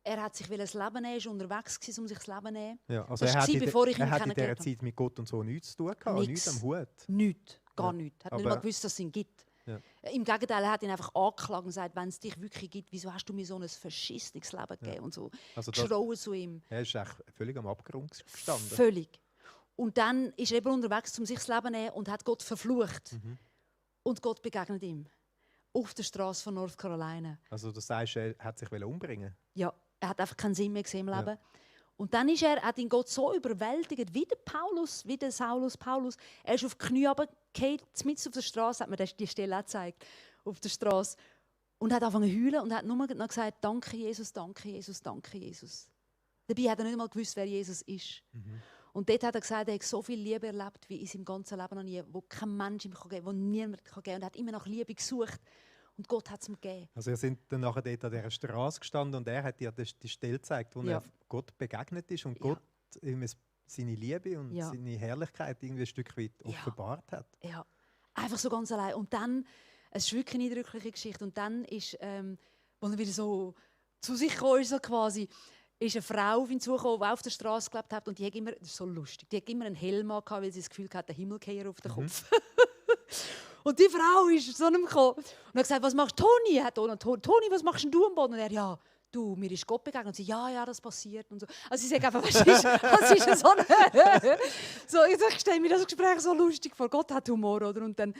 S2: Er hat sich das Leben nehmen, ist unterwegs gewesen, um sich das Leben zu nehmen.
S1: Ja, also er hat in dieser Zeit mit Gott und so nichts zu tun gehabt, nichts am Hut.
S2: Nichts, gar nichts. Er hat nicht mal gewusst, dass es ihn gibt. Ja. Im Gegenteil, er hat ihn einfach angeklagt und gesagt, wenn es dich wirklich gibt, wieso hast du mir so ein verschissenes Leben gegeben und so.
S1: Also
S2: geschrauen zu ihm.
S1: Er ist echt völlig am Abgrund gestanden.
S2: Völlig. Und dann ist er eben unterwegs, um sich das Leben zu nehmen und hat Gott verflucht. Und Gott begegnet ihm. Auf der Straße von North Carolina.
S1: Also du sagst, er hat sich umbringen.
S2: Ja. Er hat einfach keinen Sinn mehr gesehen im Leben. Ja. Und dann hat ihn Gott so überwältigt, wie der Saulus Paulus. Er ist auf die Knie runtergefallen, mitten auf der Straße, hat mir die Stelle auch gezeigt, auf der Straße. Und hat angefangen zu heulen und hat nur noch gesagt, danke Jesus, danke Jesus, danke Jesus. Dabei hat er nicht mal gewusst, wer Jesus ist. Und dort hat er gesagt, er hat so viel Liebe erlebt, wie in seinem ganzen Leben noch nie, wo kein Mensch ihm geben kann, wo niemand geben kann. Und er hat immer nach Liebe gesucht. Und Gott hat es ihm gegeben.
S1: Also ihr seid dann nachher dort an dieser Straße gestanden und er hat dir die Stelle gezeigt, wo er Gott begegnet ist und Gott ihm seine Liebe und seine Herrlichkeit irgendwie ein Stück weit offenbart hat.
S2: Ja, einfach so ganz allein. Und dann, es ist wirklich eine eindrückliche Geschichte, und dann ist, als er wieder so zu sich gekommen ist, so quasi, ist eine Frau auf ihn zugekommen, die auf der Straße gelebt hat. Und die hat immer, das ist so lustig, die hat immer einen Helm gehabt, weil sie das Gefühl hatte, der Himmelkehr auf den Kopf. Und die Frau ist zu ihm gekommen und hat gesagt, was machst du, Toni? Toni, was machst du am Boden? Und er, ja, du, mir ist Gott begegnet. Und sie, ja, das passiert. Und so. Also sie sagt einfach, was ist so eine... so, ich stelle mir das Gespräch so lustig vor. Gott hat Humor, oder? Und dann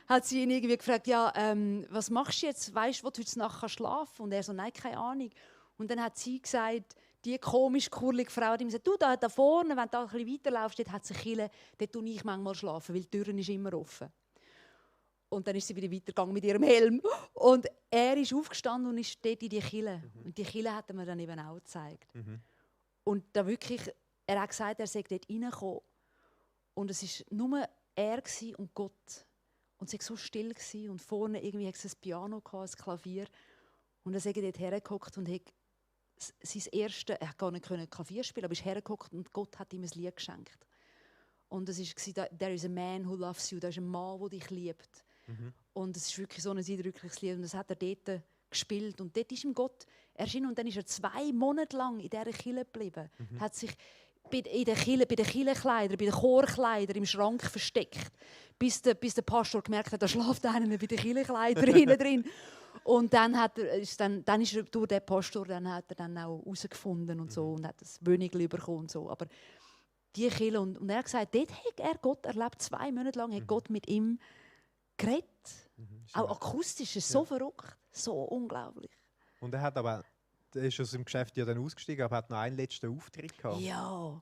S2: hat sie ihn irgendwie gefragt, ja, was machst du jetzt? Weißt du, wo du heute Nacht schlafen kannst? Und er so, nein, keine Ahnung. Und dann hat sie gesagt, die komisch kurlige Frau, die gesagt, du, da vorne, wenn du da ein bisschen weiterlaufst, dort hat sie Kille, dort tue ich manchmal schlafen, weil die Türen ist immer offen. Und dann ist sie wieder weitergegangen mit ihrem Helm. Und er ist aufgestanden und ist dort in die Kille. Und die Kille hat er mir dann eben auch gezeigt. Und da wirklich, er hat gesagt, er sei dort reingekommen. Und es war nur er und Gott. Und es war so still. Und vorne irgendwie hatte es ein Piano, ein Klavier. Und er sei dort hergehockt und hat sein erstes, er konnte gar nicht Klavier spielen, aber er ist hergehockt und Gott hat ihm ein Lied geschenkt. Und es war, «There is a man who loves you», da ist ein Mann, der dich liebt. Und es ist wirklich so ein eindrückliches Lied. Und das hat er dort gespielt. Und dort ist ihm Gott erschienen. Und dann ist er 2 Monate lang in dieser Kille geblieben. Hat sich bei den Killenkleidern, bei den Chorkleidern im Schrank versteckt. Bis der Pastor gemerkt hat, da schläft einer bei den Killenkleidern drin. Und dann ist er durch den Pastor hat er dann auch herausgefunden und so. Und hat das Wönigli bekommen und so. Aber die Kille, und er hat gesagt, dort hat er Gott erlebt. 2 Monate lang hat Gott mit ihm geredet. Auch akustisch, ist so verrückt, so unglaublich.
S1: Und er ist aus dem Geschäft ja dann ausgestiegen, aber hat noch einen letzten Auftritt gehabt.
S2: Ja,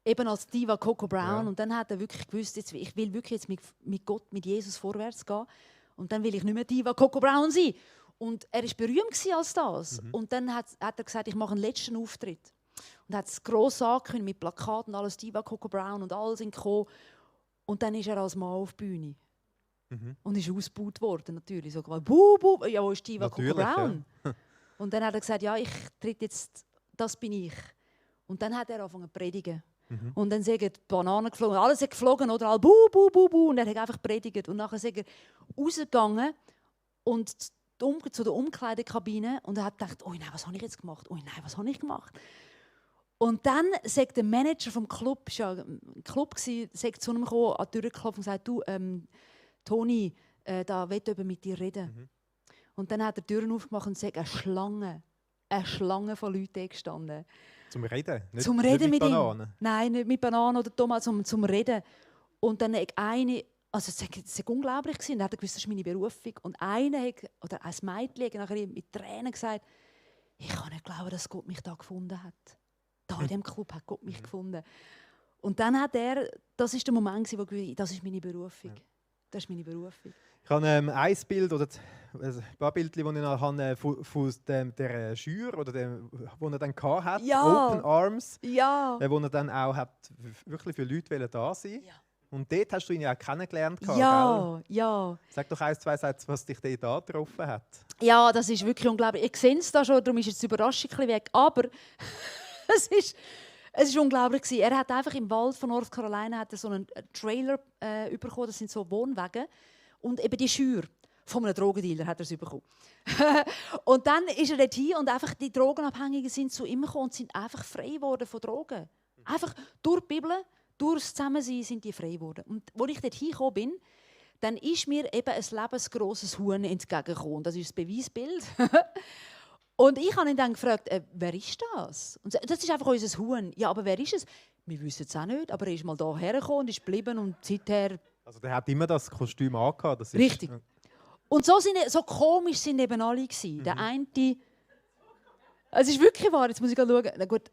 S2: eben als Diva Coco Brown. Ja. Und dann hat er wirklich gewusst, ich will wirklich jetzt mit Gott, mit Jesus vorwärts gehen. Und dann will ich nicht mehr Diva Coco Brown sein. Und er war berühmt als das. Und dann hat er gesagt, ich mache einen letzten Auftritt. Und hat es gross angekündigt mit Plakaten, alles Diva Coco Brown und alles in gekommen. Und dann ist er als Mann auf die Bühne. Und ist ausgebaut worden, natürlich. So, buh, buh, ja, wo ist Diva Coco Brown? Ja. Und dann hat er gesagt, ja, ich tritt jetzt, das bin ich. Und dann hat er angefangen zu predigen. Und dann sind die Bananen geflogen, alles ist geflogen, oder? All buh, buh, buh, buh. Und er hat einfach predigt. Und nachher ist er rausgegangen und zu der Umkleidekabine und er hat gedacht, oh nein, was habe ich jetzt gemacht? Oh nein, was habe ich gemacht? Und dann sagt der Manager vom Club, es war ja ein Club, sagt zu ihm gekommen, an die Tür geklopft und gesagt, du, Toni, da will jemand mit dir reden. Und dann hat er die Türen aufgemacht und sagt, eine Schlange von Leuten gestanden.
S1: Zum Reden?
S2: Zum Reden mit Bananen? Nein, nicht mit Bananen oder Tomaten, zum Reden. Und dann hat eine, also es war unglaublich, und er hat gewusst, das ist meine Berufung. Und einer oder ein Mädchen hat nachher mit Tränen gesagt, ich kann nicht glauben, dass Gott mich da gefunden hat. Da in diesem Club hat Gott mich gefunden. Und dann hat er, das war der Moment, wo ich das ist meine Berufung. Ja. Das ist meine Berufung.
S1: Ich habe ein Bild oder ein paar Bilder, die ich noch habe, von der Schür, oder dem, wo er dann hatte,
S2: ja.
S1: Open Arms,
S2: ja.
S1: Wo er dann auch hat, wirklich für Leute da sein. Ja. Und dort hast du ihn ja auch kennengelernt.
S2: Ja, gell? Ja.
S1: Sag doch 1, 2 Sätze, was dich dort getroffen hat.
S2: Ja, das ist wirklich unglaublich. Ich sehe es da schon, darum ist jetzt die Überraschung ein bisschen weg. Aber es ist unglaublich. Er hat einfach im Wald von North Carolina hat er so einen Trailer bekommen. Das sind so Wohnwagen. Und eben die Schür von einem Drogendealer hat er es bekommen. Und dann ist er dort hin und einfach die Drogenabhängigen sind zu ihm gekommen und sind einfach frei geworden von Drogen. Einfach durch die Bibel, durch das Zusammensein sind die frei geworden. Und als ich dort hingekommen bin, dann ist mir eben ein lebensgrosses Huhn entgegengekommen. Das ist das Beweisbild. Und ich habe ihn dann gefragt, wer ist das? Und das ist einfach unser Huhn. Ja, aber wer ist es? Wir wissen es auch nicht, aber er ist mal hierher gekommen und ist geblieben und seither...
S1: Also der hat immer das Kostüm angehabt. Das ist
S2: richtig. Und so komisch sind eben alle gewesen. Der eine... Es ist wirklich wahr, jetzt muss ich schauen. Na gut,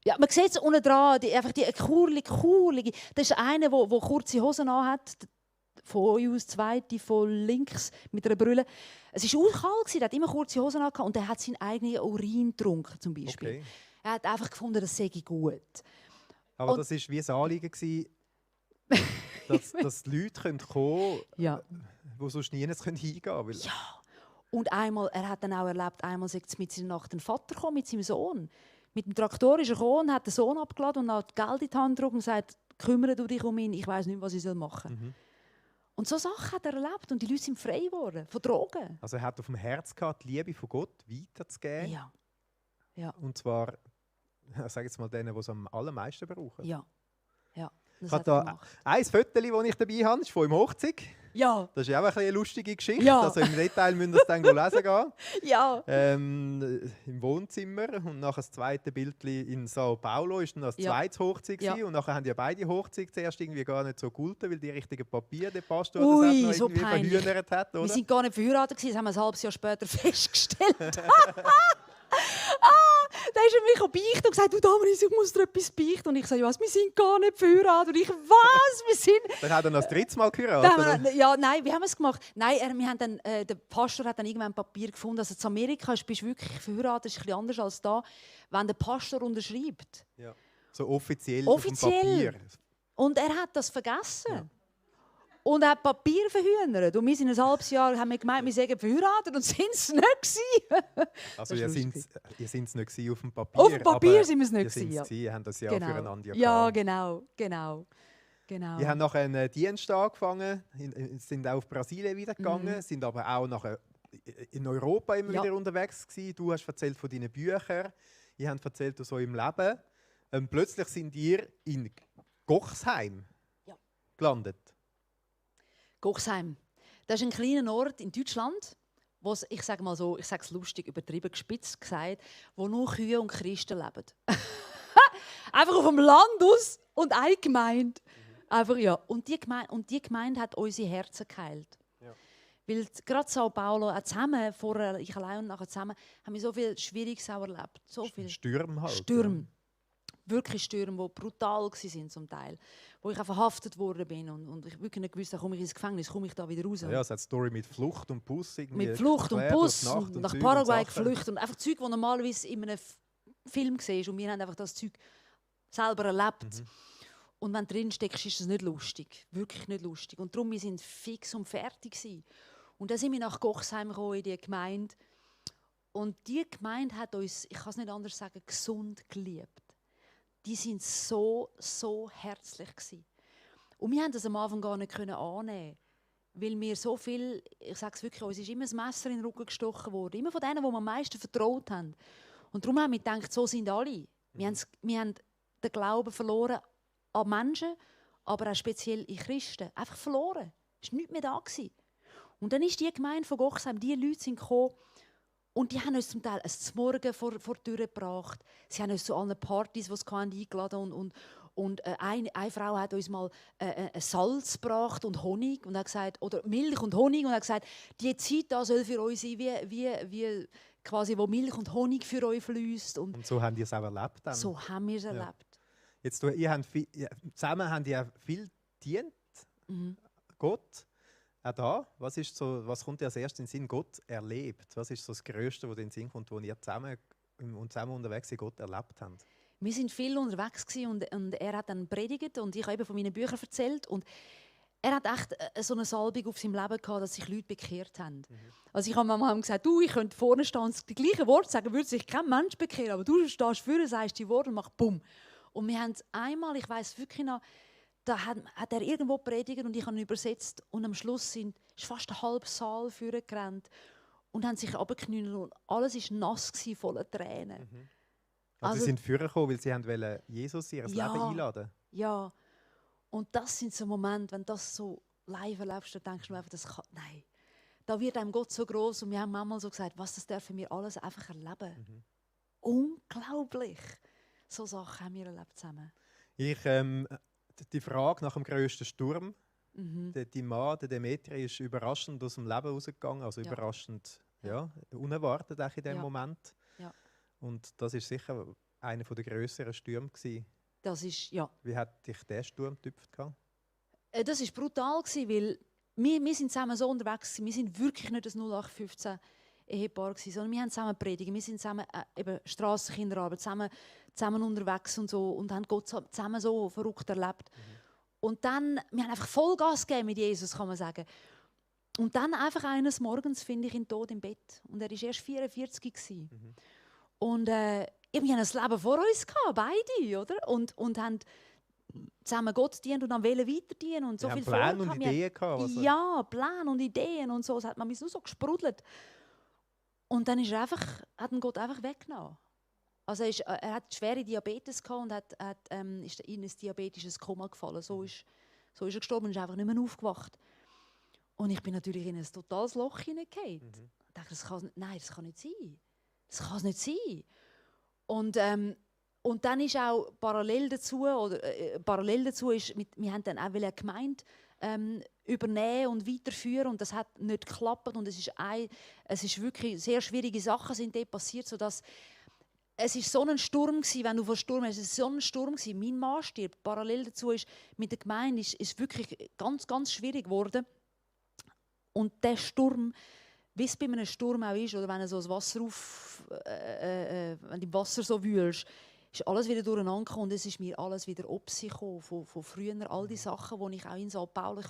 S2: ja, man sieht es unten dran, einfach die kurlige. Das ist einer, der kurze Hosen anhat. Von euch aus, zweite, von links, mit einer Brille. Es war kalt, er hat immer kurze Hosen an und er hat seinen eigenen Urin getrunken, zum Beispiel. Okay. Er hat einfach gefunden, das sei gut.
S1: Aber und das war wie ein Anliegen, dass die Leute kommen können,
S2: ja.
S1: Die sonst nirgends hingehen können.
S2: Ja. Und einmal, er hat dann auch erlebt, einmal sagt es mit seiner Nacht ein Vater gekommen, mit seinem Sohn. Mit dem Traktor ist er gekommen, hat den Sohn abgeladen und hat Geld in die Hand gedrückt und gesagt, kümmere du dich um ihn, ich weiss nicht, was ich machen soll. Und so Sachen hat er erlebt und die Leute sind frei geworden von Drogen.
S1: Also er hat auf dem Herz gehabt, die Liebe von Gott weiterzugeben.
S2: Ja. Ja.
S1: Und zwar, ich sage jetzt mal denen, die es am allermeisten brauchen.
S2: Ja. Ja.
S1: Ich habe da ein Foto, das ich dabei habe, ist von ihm Hochzeit.
S2: Ja.
S1: Das ist ja auch eine lustige Geschichte.
S2: Ja.
S1: Also im Detail müsst ihr es dann lesen gehen.
S2: Ja.
S1: Im Wohnzimmer. Und nachher das zweite Bild in Sao Paulo ist dann das zweite Hochzeit.
S2: Ja.
S1: Und nachher haben ja beide Hochzeit zuerst irgendwie gar nicht so gehalten, weil die richtigen Papiere der Pastor
S2: Ui,
S1: das
S2: so
S1: irgendwie
S2: peinlich.
S1: verhühnert hat. Oder?
S2: Wir sind gar nicht verheiratet, das haben wir ein halbes Jahr später festgestellt. Da ist er mich beichten und gesagt, du Damaris, ich muss dir etwas beichten. Und ich sage, was, wir sind gar nicht verheiratet. Und ich, was, wir sind...
S1: Dann hat er noch das dritte Mal geheiratet?
S2: Ja, nein, wie haben wir es gemacht? Nein, wir haben dann, der Pastor hat dann irgendwann ein Papier gefunden. Also in Amerika bist du wirklich verheiratet, ist ein bisschen anders als da, wenn der Pastor unterschreibt.
S1: Ja. So offiziell
S2: auf
S1: dem Papier.
S2: Und er hat das vergessen.
S1: Ja.
S2: Und er hat Papier verhühnert. Und wir sind ein halbes Jahr, haben wir gemeint, wir seien verheiratet und sind es nicht gewesen.
S1: Also ihr seid es nicht gewesen auf dem Papier.
S2: Auf dem Papier sind wir es nicht gewesen.
S1: Ihr habt das ja
S2: Genau.
S1: füreinander
S2: Ja,
S1: gehabt.
S2: genau.
S1: Wir haben nachher einen Dienst angefangen, sind auch auf Brasilien wieder gegangen, sind aber auch nachher in Europa immer wieder unterwegs gewesen. Du hast erzählt von deinen Büchern, ihr habt erzählt von so im Leben. Plötzlich sind ihr in Gochsheim gelandet.
S2: Gochsheim. Das ist ein kleiner Ort in Deutschland, wo ich sage mal so, ich sage es lustig, übertrieben gespitzt gesagt, wo nur Kühe und Christen leben. Einfach auf dem Land aus und eine Gemeinde. Einfach, ja. Und die Gemeinde hat unsere Herzen geheilt. Ja. Weil gerade Sao Paulo, auch zusammen, vorher, ich allein und nachher zusammen, haben wir so viel Schwieriges auch erlebt. So viel
S1: Stürme halt.
S2: Stürme. Ja. Wirklich Stürme, die brutal waren zum Teil. Wo ich auch verhaftet worden bin und ich wirklich nicht gewusst, komme ich ins Gefängnis, komme ich da wieder raus.
S1: Ja, es hat Story mit Flucht und Bus.
S2: Mit Flucht und Bus, und nach Paraguay geflüchtet und einfach Zeug, das normalerweise in einem Film siehst. Und wir haben einfach das Zeug selber erlebt. Und wenn du drin steckst, ist es nicht lustig. Wirklich nicht lustig. Und darum, wir sind fix und fertig gewesen. Und dann sind wir nach Gochsheim gekommen, in die Gemeinde. Und die Gemeinde hat uns, ich kann es nicht anders sagen, gesund geliebt. Die sind so herzlich gewesen. Und wir haben das am Anfang gar nicht annehmen, weil wir so viel, ich sage es wirklich, uns ist immer ein Messer in den Rücken gestochen worden, immer von denen, die wir am meisten vertraut haben. Und darum haben wir gedacht, so sind alle. Wir haben den Glauben verloren an Menschen, aber auch speziell in Christen. Einfach verloren. Es war nichts mehr da gewesen. Und dann ist die Gemeinde von Gochsheim, die Leute sind gekommen, und die haben uns zum Teil ein Zmorgen vor die Tür gebracht. Sie haben uns zu allen Partys, die es eingeladen. Und eine Frau hat uns mal Salz gebracht und Honig und hat gesagt, oder Milch und Honig und hat gesagt, die Zeit da soll für euch sein, wie quasi, wo Milch und Honig für euch fließt. Und
S1: so haben wir es auch erlebt. Dann.
S2: So haben wir es erlebt.
S1: Jetzt, zusammen haben die viel gedient, Gott. Auch da, was kommt dir als erstes in den Sinn? Gott erlebt. Was ist so das Größte, was in den Sinn kommt, wo ihr zusammen unterwegs in Gott erlebt habt?
S2: Wir sind viel unterwegs und er hat dann predigt und ich habe eben von meinen Büchern erzählt. Und er hat echt so eine Salbung auf seinem Leben gehabt, dass sich Leute bekehrt haben. Also ich habe manchmal gesagt, ich könnte vorne stehen und die gleichen Worte sagen, würde sich kein Mensch bekehren, aber du stehst vorne, sagst die Worte und machst bumm. Und wir haben es einmal, ich weiss wirklich noch, da hat er irgendwo predigt und ich habe ihn übersetzt. Und am Schluss ist fast ein halber Saal vorgerannt und haben sich runtergekniet und alles war nass, voller Tränen.
S1: Also sie sind vorgekommen, weil sie wollten Jesus in ihr Leben einladen.
S2: Ja. Und das sind so Momente, wenn du das so live erlebst, dann denkst du einfach, nein. Da wird einem Gott so groß und wir haben manchmal so gesagt, was das dürfen wir alles einfach erleben. Unglaublich. So Sachen haben wir erlebt zusammen.
S1: Die Frage nach dem grössten Sturm, die Mann, der Demetri, ist überraschend aus dem Leben rausgegangen, also überraschend, unerwartet auch in dem Moment. Ja. Und das ist sicher einer der grösseren Stürme gewesen.
S2: Das ist, ja.
S1: Wie hat dich der Sturm getüpft?
S2: Das war brutal, weil wir sind zusammen so unterwegs, wir sind wirklich nicht ein 0815 Ehepaar gewesen, sondern wir haben zusammen predigen, wir sind zusammen Strassenkinderarbeit, zusammen unterwegs und so und haben Gott zusammen so verrückt erlebt. Und dann, wir haben einfach Vollgas gegeben mit Jesus, kann man sagen. Und dann einfach eines Morgens finde ich ihn tot im Bett. Und er war erst 44 gewesen. Und wir haben das Leben vor uns gehabt, beide, oder? Und haben zusammen Gott dienen und dann weiter dienen und so viel
S1: Pläne und Ideen gehabt. Also.
S2: Ja, Pläne und Ideen und so. Es hat man mich nur so gesprudelt. Und dann hat ihn Gott einfach weggenommen. Also er hat schwere Diabetes gehabt und ist in ein diabetisches Koma gefallen. So ist er gestorben und ist einfach nicht mehr aufgewacht. Und ich bin natürlich in ein totales Loch hineingegangen. Ich dachte, das kann nicht sein. Das kann es nicht sein. Und dann ist auch parallel dazu ist, wir haben dann auch eine Gemeinde übernehmen und weiterführen und das hat nicht geklappt und es ist wirklich sehr schwierige Sachen sind dort passiert, sodass es ist so ein Sturm gewesen, wenn du von Sturm hast, es ist so ein Sturm gewesen. Mein Mann stirbt. Parallel dazu ist mit der Gemeinde ist wirklich ganz, ganz schwierig geworden. Und der Sturm, wie es bei einem Sturm auch ist, oder wenn du so das Wasser wenn du im Wasser so wühlst, ist alles wieder durcheinander gekommen und es ist mir alles wieder ob sich gekommen, von früher, all die Sachen, die ich auch in St. Paul,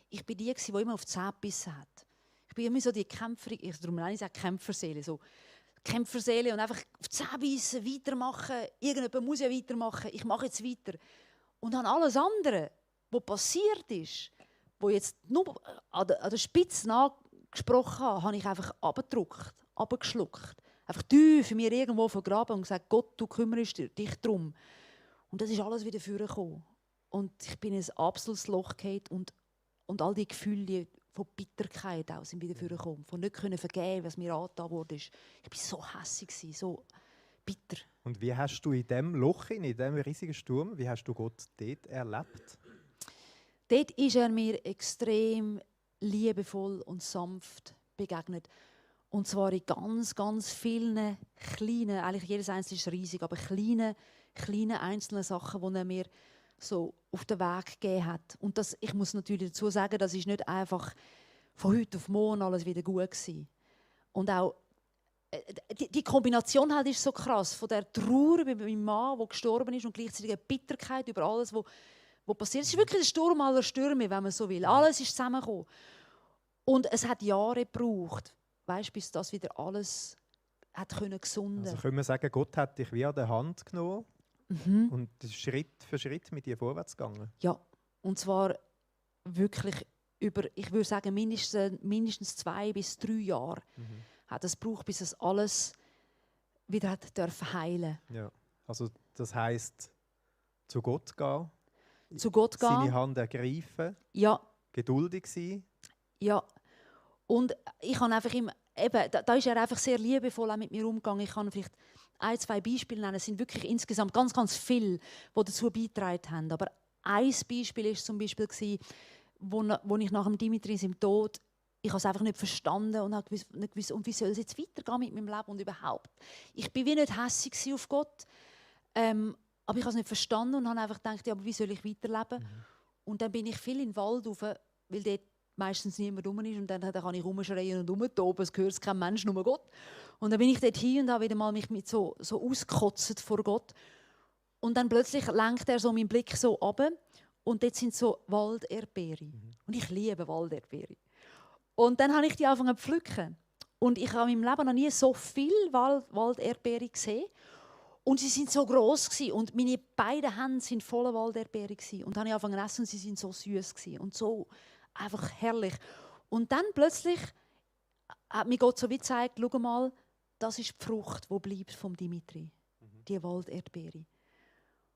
S2: ich bin die, die immer auf die Zähne gebissen hat. Ich bin immer so die Kämpferin, darum nenne ich es auch Kämpferseele, so Kämpferseele und einfach auf die Zähne bissen, weitermachen, irgendjemand muss ja weitermachen, ich mache jetzt weiter. Und dann alles andere, was passiert ist, wo jetzt nur an der Spitze angesprochen habe ich einfach abgedrückt, abgeschluckt. Einfach tief in mir irgendwo vergraben und gesagt, Gott, du kümmerst dich darum. Und das ist alles wieder vorgekommen. Und ich bin in ein absolutes Loch gefallen und all die Gefühle von Bitterkeit auch sind wieder vorgekommen. Von nicht können vergeben, was mir angetan wurde. Ich war so hässig, so bitter.
S1: Und wie hast du in diesem Loch, in diesem riesigen Sturm, wie hast du Gott dort erlebt?
S2: Dort ist er mir extrem liebevoll und sanft begegnet. Und zwar in ganz, ganz vielen kleinen, eigentlich jedes einzelne ist riesig, aber kleine einzelne Sachen, die er mir so auf den Weg gegeben hat. Und das, ich muss natürlich dazu sagen, das ist nicht einfach von heute auf morgen alles wieder gut gewesen. Und auch die Kombination halt ist so krass, von der Trauer bei meinem Mann, der gestorben ist, und gleichzeitig eine Bitterkeit über alles, was passiert. Es ist wirklich ein Sturm aller Stürme, wenn man so will. Alles ist zusammengekommen. Und es hat Jahre gebraucht, weißt, bis das wieder alles hat gesunden.
S1: Also können wir sagen, Gott hat dich wie an der Hand genommen und Schritt für Schritt mit dir vorwärts gegangen?
S2: Ja, und zwar wirklich über, ich würde sagen, mindestens 2 bis 3 Jahre hat es gebraucht, bis es alles wieder hat dürfen heilen.
S1: Ja, also das heisst, zu Gott gehen,
S2: seine
S1: Hand ergreifen,
S2: ja.
S1: geduldig sein.
S2: Ja, und ich habe einfach da ist er einfach sehr liebevoll auch mit mir umgegangen. Ich kann vielleicht 1, 2 Beispiele nennen. Es sind wirklich insgesamt ganz, ganz viele, die dazu beigetragen haben. Aber ein Beispiel war zum Beispiel, wo ich nach dem Dimitris im Tod, ich habe es einfach nicht verstanden und habe nicht gewusst, und wie soll es jetzt weitergehen mit meinem Leben und überhaupt. Ich war wie nicht hässig auf Gott, aber ich habe es nicht verstanden und habe einfach gedacht, ja, aber wie soll ich weiterleben? Und dann bin ich viel in den Wald rauf, weil dort meistens niemand rum ist und dann kann ich rumschreien und rumtoben, es gehört kein Mensch, nur Gott. Und dann bin ich dort hin und habe wieder mal mich mit so ausgekotzt vor Gott. Und dann plötzlich lenkt er so meinen Blick so runter und dort sind so Walderdbeere. Und ich liebe Walderdbeere. Und dann habe ich die angefangen zu pflücken. Und ich habe in meinem Leben noch nie so viel Walderdbeere gesehen. Und sie sind so gross gewesen. Und meine beiden Hände sind voller Walderdbeere gewesen. Und dann habe ich angefangen zu essen und sie sind so süß gewesen und so einfach herrlich. Und dann plötzlich hat mir Gott so wie gezeigt, schau mal, das ist die Frucht, die bleibt vom Dimitri. Die Walderdbeere.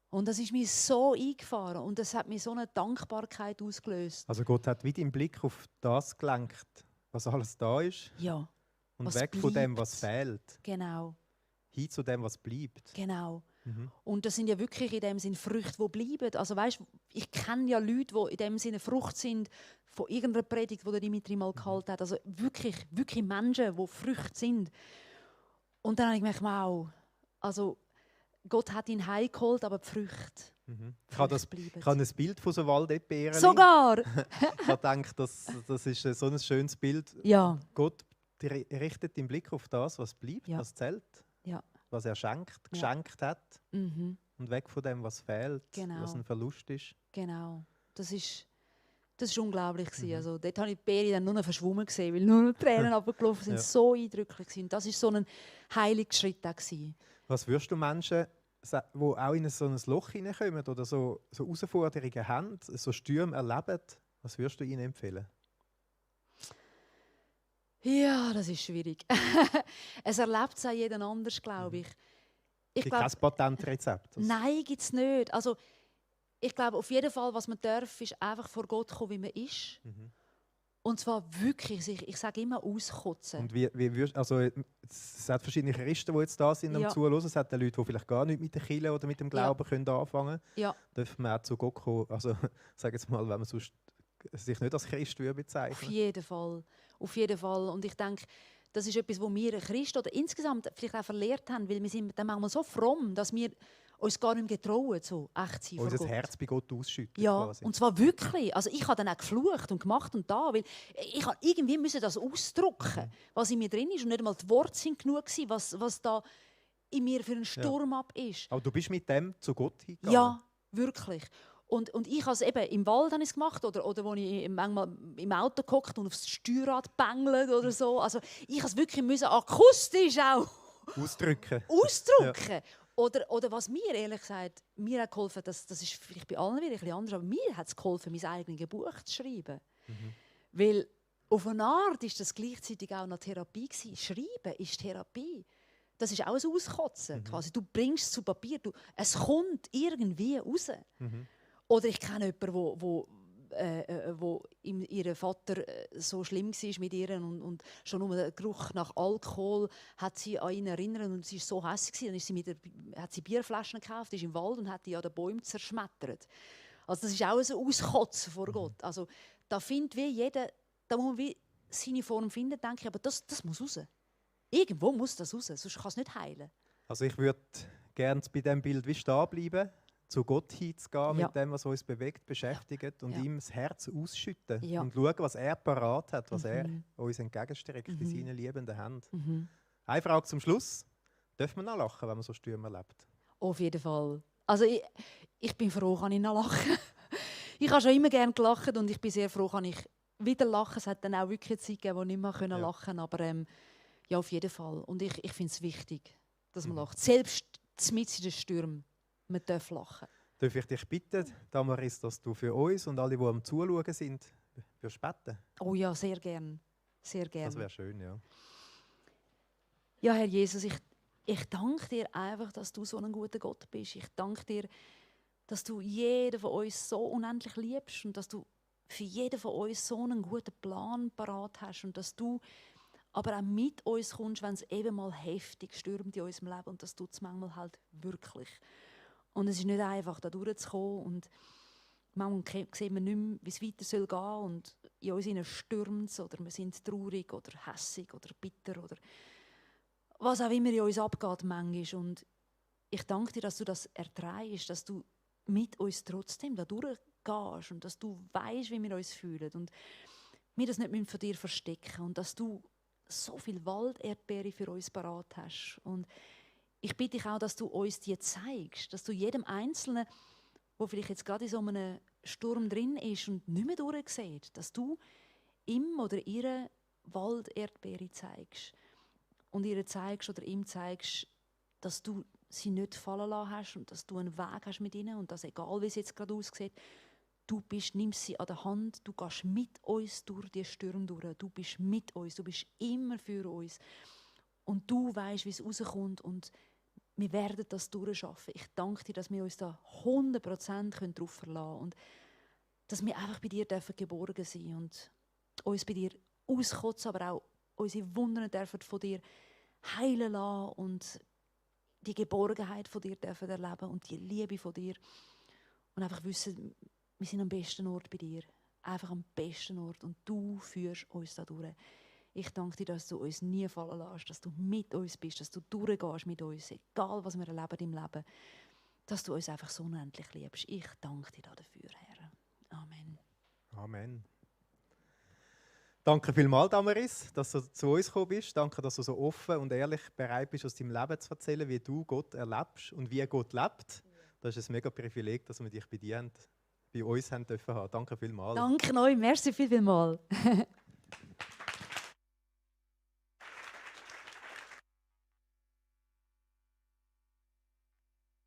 S2: Und das ist mir so eingefahren und das hat mir so eine Dankbarkeit ausgelöst.
S1: Also Gott hat wieder den Blick auf das gelenkt, was alles da ist.
S2: Ja.
S1: Und weg bleibt von dem, was fehlt.
S2: Genau.
S1: Hin zu dem, was bleibt.
S2: Genau. Und das sind ja wirklich in dem Sinne Früchte, die bleiben. Also weißt, ich kenne ja Leute, die in dem Sinne Frucht sind von irgendeiner Predigt, die der Dimitri mal gehalten hat. Also wirklich, wirklich Menschen, die Früchte sind. Und dann habe ich gemerkt, wow, also Gott hat ihn heimgeholt, aber die Früchte.
S1: Ich habe ein Bild von so Walderdbeeren.
S2: Sogar!
S1: Ich habe gedacht, das ist so ein schönes Bild.
S2: Ja.
S1: Gott richtet den Blick auf das, was bleibt, was zählt.
S2: Ja.
S1: Was er geschenkt hat und weg von dem, was fehlt, was ein Verlust ist.
S2: Genau, das ist unglaublich. Also, dort habe ich die Beere dann nur noch verschwommen gesehen, weil nur noch Tränen runtergelaufen sind. So eindrücklich gewesen. Und das war so ein heiliger Schritt.
S1: Was würdest du Menschen wo auch in so ein Loch hineinkommen oder so Herausforderungen haben, so Stürme erleben, was würdest du ihnen empfehlen?
S2: Ja, das ist schwierig. Es erlebt es auch jeden anders, glaube ich.
S1: Es gibt kein Patentrezept.
S2: Nein, gibt es nicht. Also, ich glaube, auf jeden Fall, was man darf, ist einfach vor Gott kommen, wie man ist. Und zwar wirklich, ich sage immer, auskotzen.
S1: Und es hat verschiedene Christen, die jetzt da sind, um zuhören. Es hat Leute, die vielleicht gar nicht mit der Kirche oder mit dem Glauben können anfangen können.
S2: Ja.
S1: Dürfen wir auch zu Gott kommen. Also, sag jetzt mal, wenn man sonst sich nicht als Christ bezeichnen.
S2: Auf jeden Fall. Auf jeden Fall. Und ich denke, das ist etwas, was wir Christen oder insgesamt vielleicht auch verlehrt haben, weil wir sind dann manchmal so fromm, dass wir uns gar nicht mehr getrauen, so echt zu sein vor Gott.
S1: Unser Herz bei Gott ausschütten.
S2: Ja,
S1: quasi.
S2: Und zwar wirklich. Also ich habe dann auch geflucht und gemacht und da, weil ich irgendwie müssen das ausdrücken, was in mir drin ist und nicht einmal die Worte sind genug gewesen, was da in mir für einen Sturm ab ist.
S1: Aber du bist mit dem zu Gott hingegangen?
S2: Ja, wirklich. Und ich habe es eben im Wald gemacht oder wo ich manchmal im Auto gehockt und aufs Steuerrad bängelt oder so. Also ich musste es wirklich akustisch auch
S1: ausdrücken.
S2: Ja. Oder was mir ehrlich gesagt mir hat geholfen, das ist vielleicht bei allen wieder ein bisschen anders, aber mir hat es geholfen, mein eigenes Buch zu schreiben. Weil auf eine Art ist das gleichzeitig auch noch Therapie gewesen. Schreiben ist Therapie. Das ist auch ein Auskotzen. Quasi. Du bringst es zu Papier, es kommt irgendwie raus. Oder ich kenne jemanden, wo ihr Vater so schlimm war mit ihr und schon nur der Geruch nach Alkohol hat sie an ihn erinnert und sie war so hässlich. Dann ist sie hat sie Bierflaschen gekauft, ist im Wald und hat die an den Bäumen zerschmettert. Also das ist auch ein Auskotzen vor Gott. Also da findet wie jeder, da muss man wie seine Form finden, denke ich, aber das muss raus. Irgendwo muss das raus, sonst kann es nicht heilen.
S1: Also ich würde gerne bei diesem Bild wie stehen bleiben, zu Gott hinzugehen, mit dem, was uns bewegt, beschäftigt und ihm das Herz ausschütten und schauen, was er parat hat, was er uns entgegenstreckt in seinen liebenden Händen. Eine Frage zum Schluss. Darf man noch lachen, wenn man so Stürme erlebt?
S2: Auf jeden Fall. Also ich bin froh, kann ich noch lachen. Ich habe schon immer gerne gelacht und ich bin sehr froh, kann ich wieder lachen. Es hat dann auch wirklich eine Zeit gegeben, wo ich nicht mehr lachen konnte. Aber ja, auf jeden Fall. Und ich finde es wichtig, dass man lacht. Selbst mitten in den Stürmen. Man darf lachen.
S1: Darf ich dich bitten, Damaris, dass du für uns und alle, die am Zuschauen sind, beten?
S2: Oh ja, sehr gern. Sehr gern.
S1: Das wäre schön, ja.
S2: Ja, Herr Jesus, ich danke dir einfach, dass du so ein guter Gott bist. Ich danke dir, dass du jeden von uns so unendlich liebst und dass du für jeden von uns so einen guten Plan parat hast und dass du aber auch mit uns kommst, wenn es eben mal heftig stürmt in unserem Leben und das tut es manchmal halt wirklich. Und es ist nicht einfach, da durchzukommen und manchmal sehen wir nicht mehr, wie es weiter gehen soll und in uns stürmt es oder wir sind traurig oder hässig oder bitter oder was auch immer in uns abgeht manchmal. Und ich danke dir, dass du das erträgst, dass du mit uns trotzdem da durchgehst und dass du weißt, wie wir uns fühlen und wir das nicht von dir verstecken und dass du so viel Walderdbeere für uns parat hast. Und ich bitte dich auch, dass du uns die zeigst, dass du jedem Einzelnen, der vielleicht jetzt gerade in so einem Sturm drin ist und nicht mehr durchsieht, dass du ihm oder ihre Walderdbeere zeigst und ihr zeigst oder ihm zeigst, dass du sie nicht fallen lassen hast und dass du einen Weg hast mit ihnen und dass, egal wie es jetzt gerade aussieht, du nimmst sie an der Hand, du gehst mit uns durch die Stürme durch, du bist mit uns, du bist immer für uns und du weißt, wie es rauskommt und wir werden das durchschaffen. Ich danke dir, dass wir uns da 100% darauf verlassen können und dass wir einfach bei dir geborgen sein dürfen und uns bei dir auskotzen, aber auch unsere Wunder dürfen von dir heilen lassen und die Geborgenheit von dir dürfen erleben und die Liebe von dir und einfach wissen, wir sind am besten Ort bei dir. Einfach am besten Ort und du führst uns da durch. Ich danke dir, dass du uns nie fallen lässt, dass du mit uns bist, dass du durchgehst mit uns, egal was wir erleben im Leben, dass du uns einfach so unendlich liebst. Ich danke dir dafür, Herr. Amen.
S1: Amen. Danke vielmals, Damaris, dass du zu uns gekommen bist. Danke, dass du so offen und ehrlich bereit bist, aus deinem Leben zu erzählen, wie du Gott erlebst und wie Gott lebt. Das ist ein mega Privileg, dass wir dich bei uns haben dürfen. Danke vielmals.
S2: Danke euch, merci vielmals.